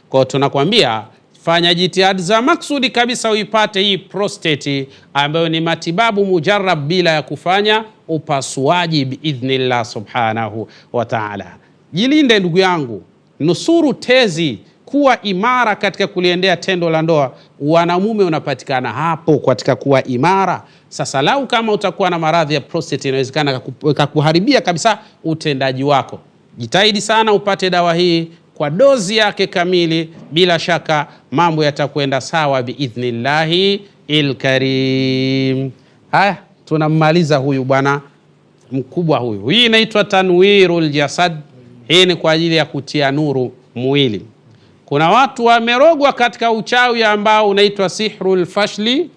Kwa tunakwambia fanya jitihada za maksudi kabisa uipate hii prostate ambayo ni matibabu mujarrab bila ya kufanya upasuaji biidhnillah subhanahu wa ta'ala. Jilinde ndugu yangu, nusuru tezi, kuwa imara katika kuliendea tendo la ndoa. Wanamume unapatikana hapo katika kuwa imara. Sasa lau kama utakuwa na maradhi ya prostate, inawezekana kakuharibia kabisa utendaji wako. Jitahidi sana upate dawa hii kwa dozi yake kamili, bila shaka mambo yatakwenda sawa biidhnillahi ilkarim. Haya, tunammaliza huyu bwana mkubwa huyu. Hii inaitwa tanwirul jasad. Hii ni kwa ajili ya kutia nuru mwili. Kuna watu wamerogwa katika uchawi ambao unaitwa sihrul fashli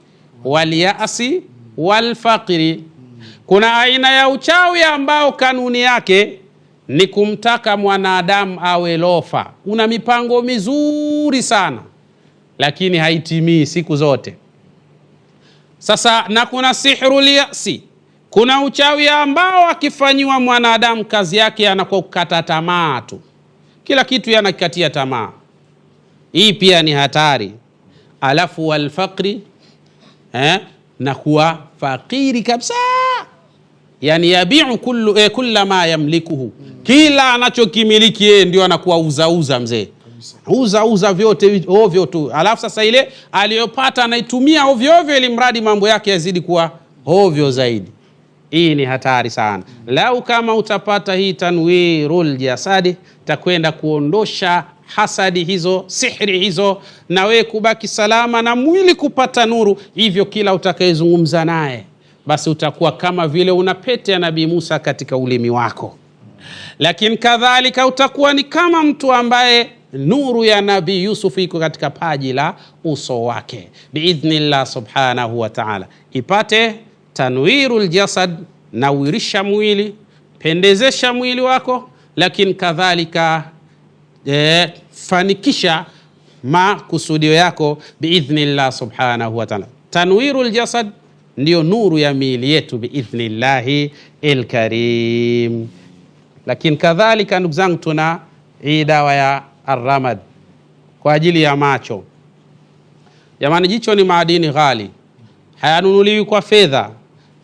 walyasi walfaqri. Kuna aina ya uchawi ambao kanuni yake ni kumtaka mwanadamu awe lofa. Una mipango mizuri sana lakini haitimii siku zote. Sasa na kuna sihrul yasi, kuna uchawi ambao akifanyiwa mwanadamu kazi yake anakuwa kukata tamaa tu, kila kitu yanakatia tamaa. Hii pia ni hatari. Alafu walfaqri, na kuwa fakiri kabisa, yani yabiu kulla ma yamlikuhu, kila anachokimiliki yeye ndio anakuwa uzauza mzee, uza vyote ovyo tu. Alafu sasa ile aliyopata anaitumia ovyo ovyo, ili mradi mambo yake yazidi kuwa ovyo zaidi. Hii ni hatari sana. Lau kama utapata hii tanwirul jasadi, takwenda kuondosha hasadi hizo, sihri hizo, na wewe kubaki salama na mwili kupata nuru. Hivyo kila utakayezungumza naye basi utakuwa kama vile una pete ya Nabii Musa katika ulimi wako, lakini kadhalika utakuwa ni kama mtu ambaye nuru ya Nabii Yusuf iko katika paji la uso wake, biidhnillah subhanahu wa ta'ala. Ipate tanwirul jasad, nawirisha mwili, pendezesha mwili wako, lakini kadhalika fanikisha makusudio yako biidhnillah subhanahu wa ta'ala. Tanwirul jasad ndiyo nuru ya miili yetu biidhnillahi alkarim. Lakini kadhalika ndugu zangu, tuna hii dawa ya arramad kwa ajili ya macho. Jamani, jicho ni maadini ghali, hayanunuliwi kwa fedha,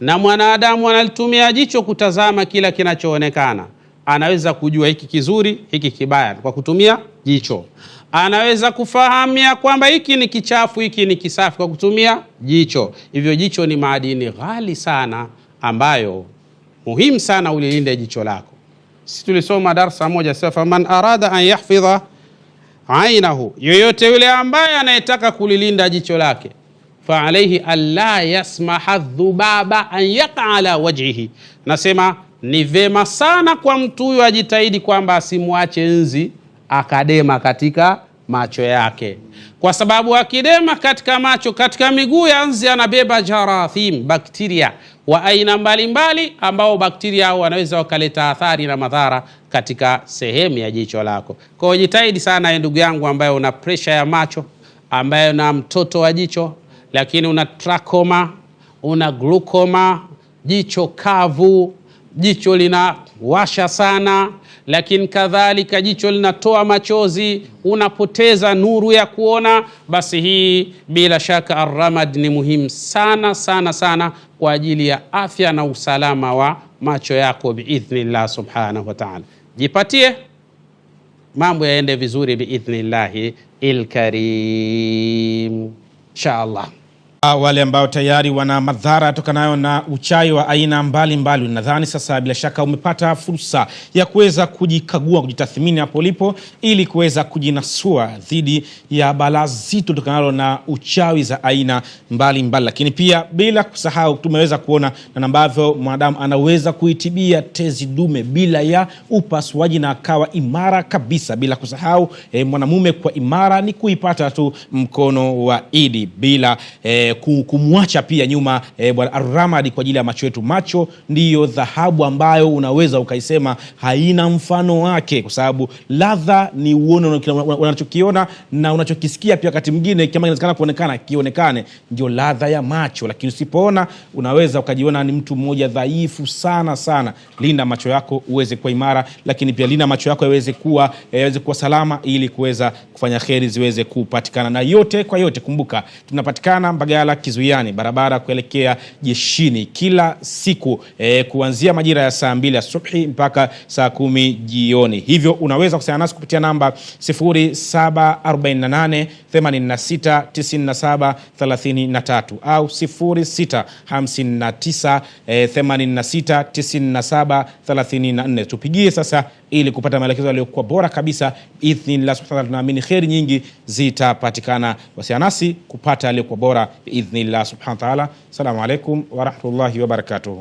na mwanadamu analitumia jicho kutazama kila kinachoonekana. Anaweza kujua hiki kizuri, hiki kibaya kwa kutumia jicho. Anaweza kufahamia kwamba hiki ni kichafu, hiki ni kisafi kwa kutumia jicho. Hivyo jicho ni maadini ghali sana, ambayo muhimu sana ulilinde jicho lako. Sisi tulisoma darsa moja, sasa man arada an yahfidha ainahu, yoyote yule ambaye anayetaka kulilinda jicho lake, fa alayhi alla yasmaha dhubaba an yaqa ala wajhihi. Nasema ni vema sana kwa mtu huyo ajitahidi kwamba asimwache nzi akadema katika macho yake, kwa sababu akidema katika macho, katika miguu ya nzi anabeba jarathim, bakteria wa aina mbalimbali, ambao bakteria hao wanaweza wakaleta athari na madhara katika sehemu ya jicho lako. Kwa hiyo jitahidi sana ndugu yangu, ambaye una presha ya macho, ambaye una mtoto wa jicho, lakini una trachoma, una glaucoma, jicho kavu, jicho linawasha sana, lakini kadhalika jicho linatoa machozi, unapoteza nuru ya kuona, basi hii bila shaka arramad ni muhimu sana sana sana kwa ajili ya afya na usalama wa macho yako biidhnillah subhanahu wa ta'ala. Jipatie mambo yaende vizuri biidhnillahi ilkarim, inshallah. Wale ambao tayari wana madhara tokanayo na uchawi wa aina mbalimbali, nadhani sasa bila shaka umepata fursa ya kuweza kujikagua, kujitathmini hapo ulipo, ili kuweza kujinasua dhidi ya balaa zito tokanalo na uchawi za aina mbalimbali. Lakini pia bila kusahau, tumeweza kuona na ambavyo mwanadamu anaweza kuitibia tezi dume bila ya upasuaji na akawa imara kabisa. Bila kusahau mwanamume kwa imara ni kuipata tu mkono wa Idi bila kumwacha pia nyuma bwana Arramadi kwa ajili ya macho yetu. Macho ndiyo dhahabu ambayo unaweza ukaisema haina mfano wake, kwa sababu ladha ni uone unachokiona na unachokisikia pia, wakati mwingine kama inawezekana kuonekana kionekane, ndio ladha ya macho. Lakini usipoona unaweza ukajiona ni mtu mmoja dhaifu sana sana. Linda macho yako uweze kuwa imara, lakini pia linda macho yako yaweze kuwa salama, ili kuweza kufanya kheri ziweze kupatikana. Na yote kwa yote, kumbuka tunapatikana Mbagala Kizuiani, barabara kuelekea jeshini, kila siku kuanzia majira ya saa 2 asubuhi mpaka saa 10 jioni. Hivyo unaweza kuwasiliana nasi kupitia namba 0748 86 97 33 au 0659 86 97 34. Tupigie sasa ili kupata maelekezo yaliyokuwa bora kabisa. Idhnillah subhanahu wa ta'ala, tunaamini kheri nyingi zitapatikana. Wasiliana nasi kupata yaliyokuwa bora biidhnillah subhanahu wa ta'ala. Assalamu alaikum wa rahmatullahi wa barakatuh.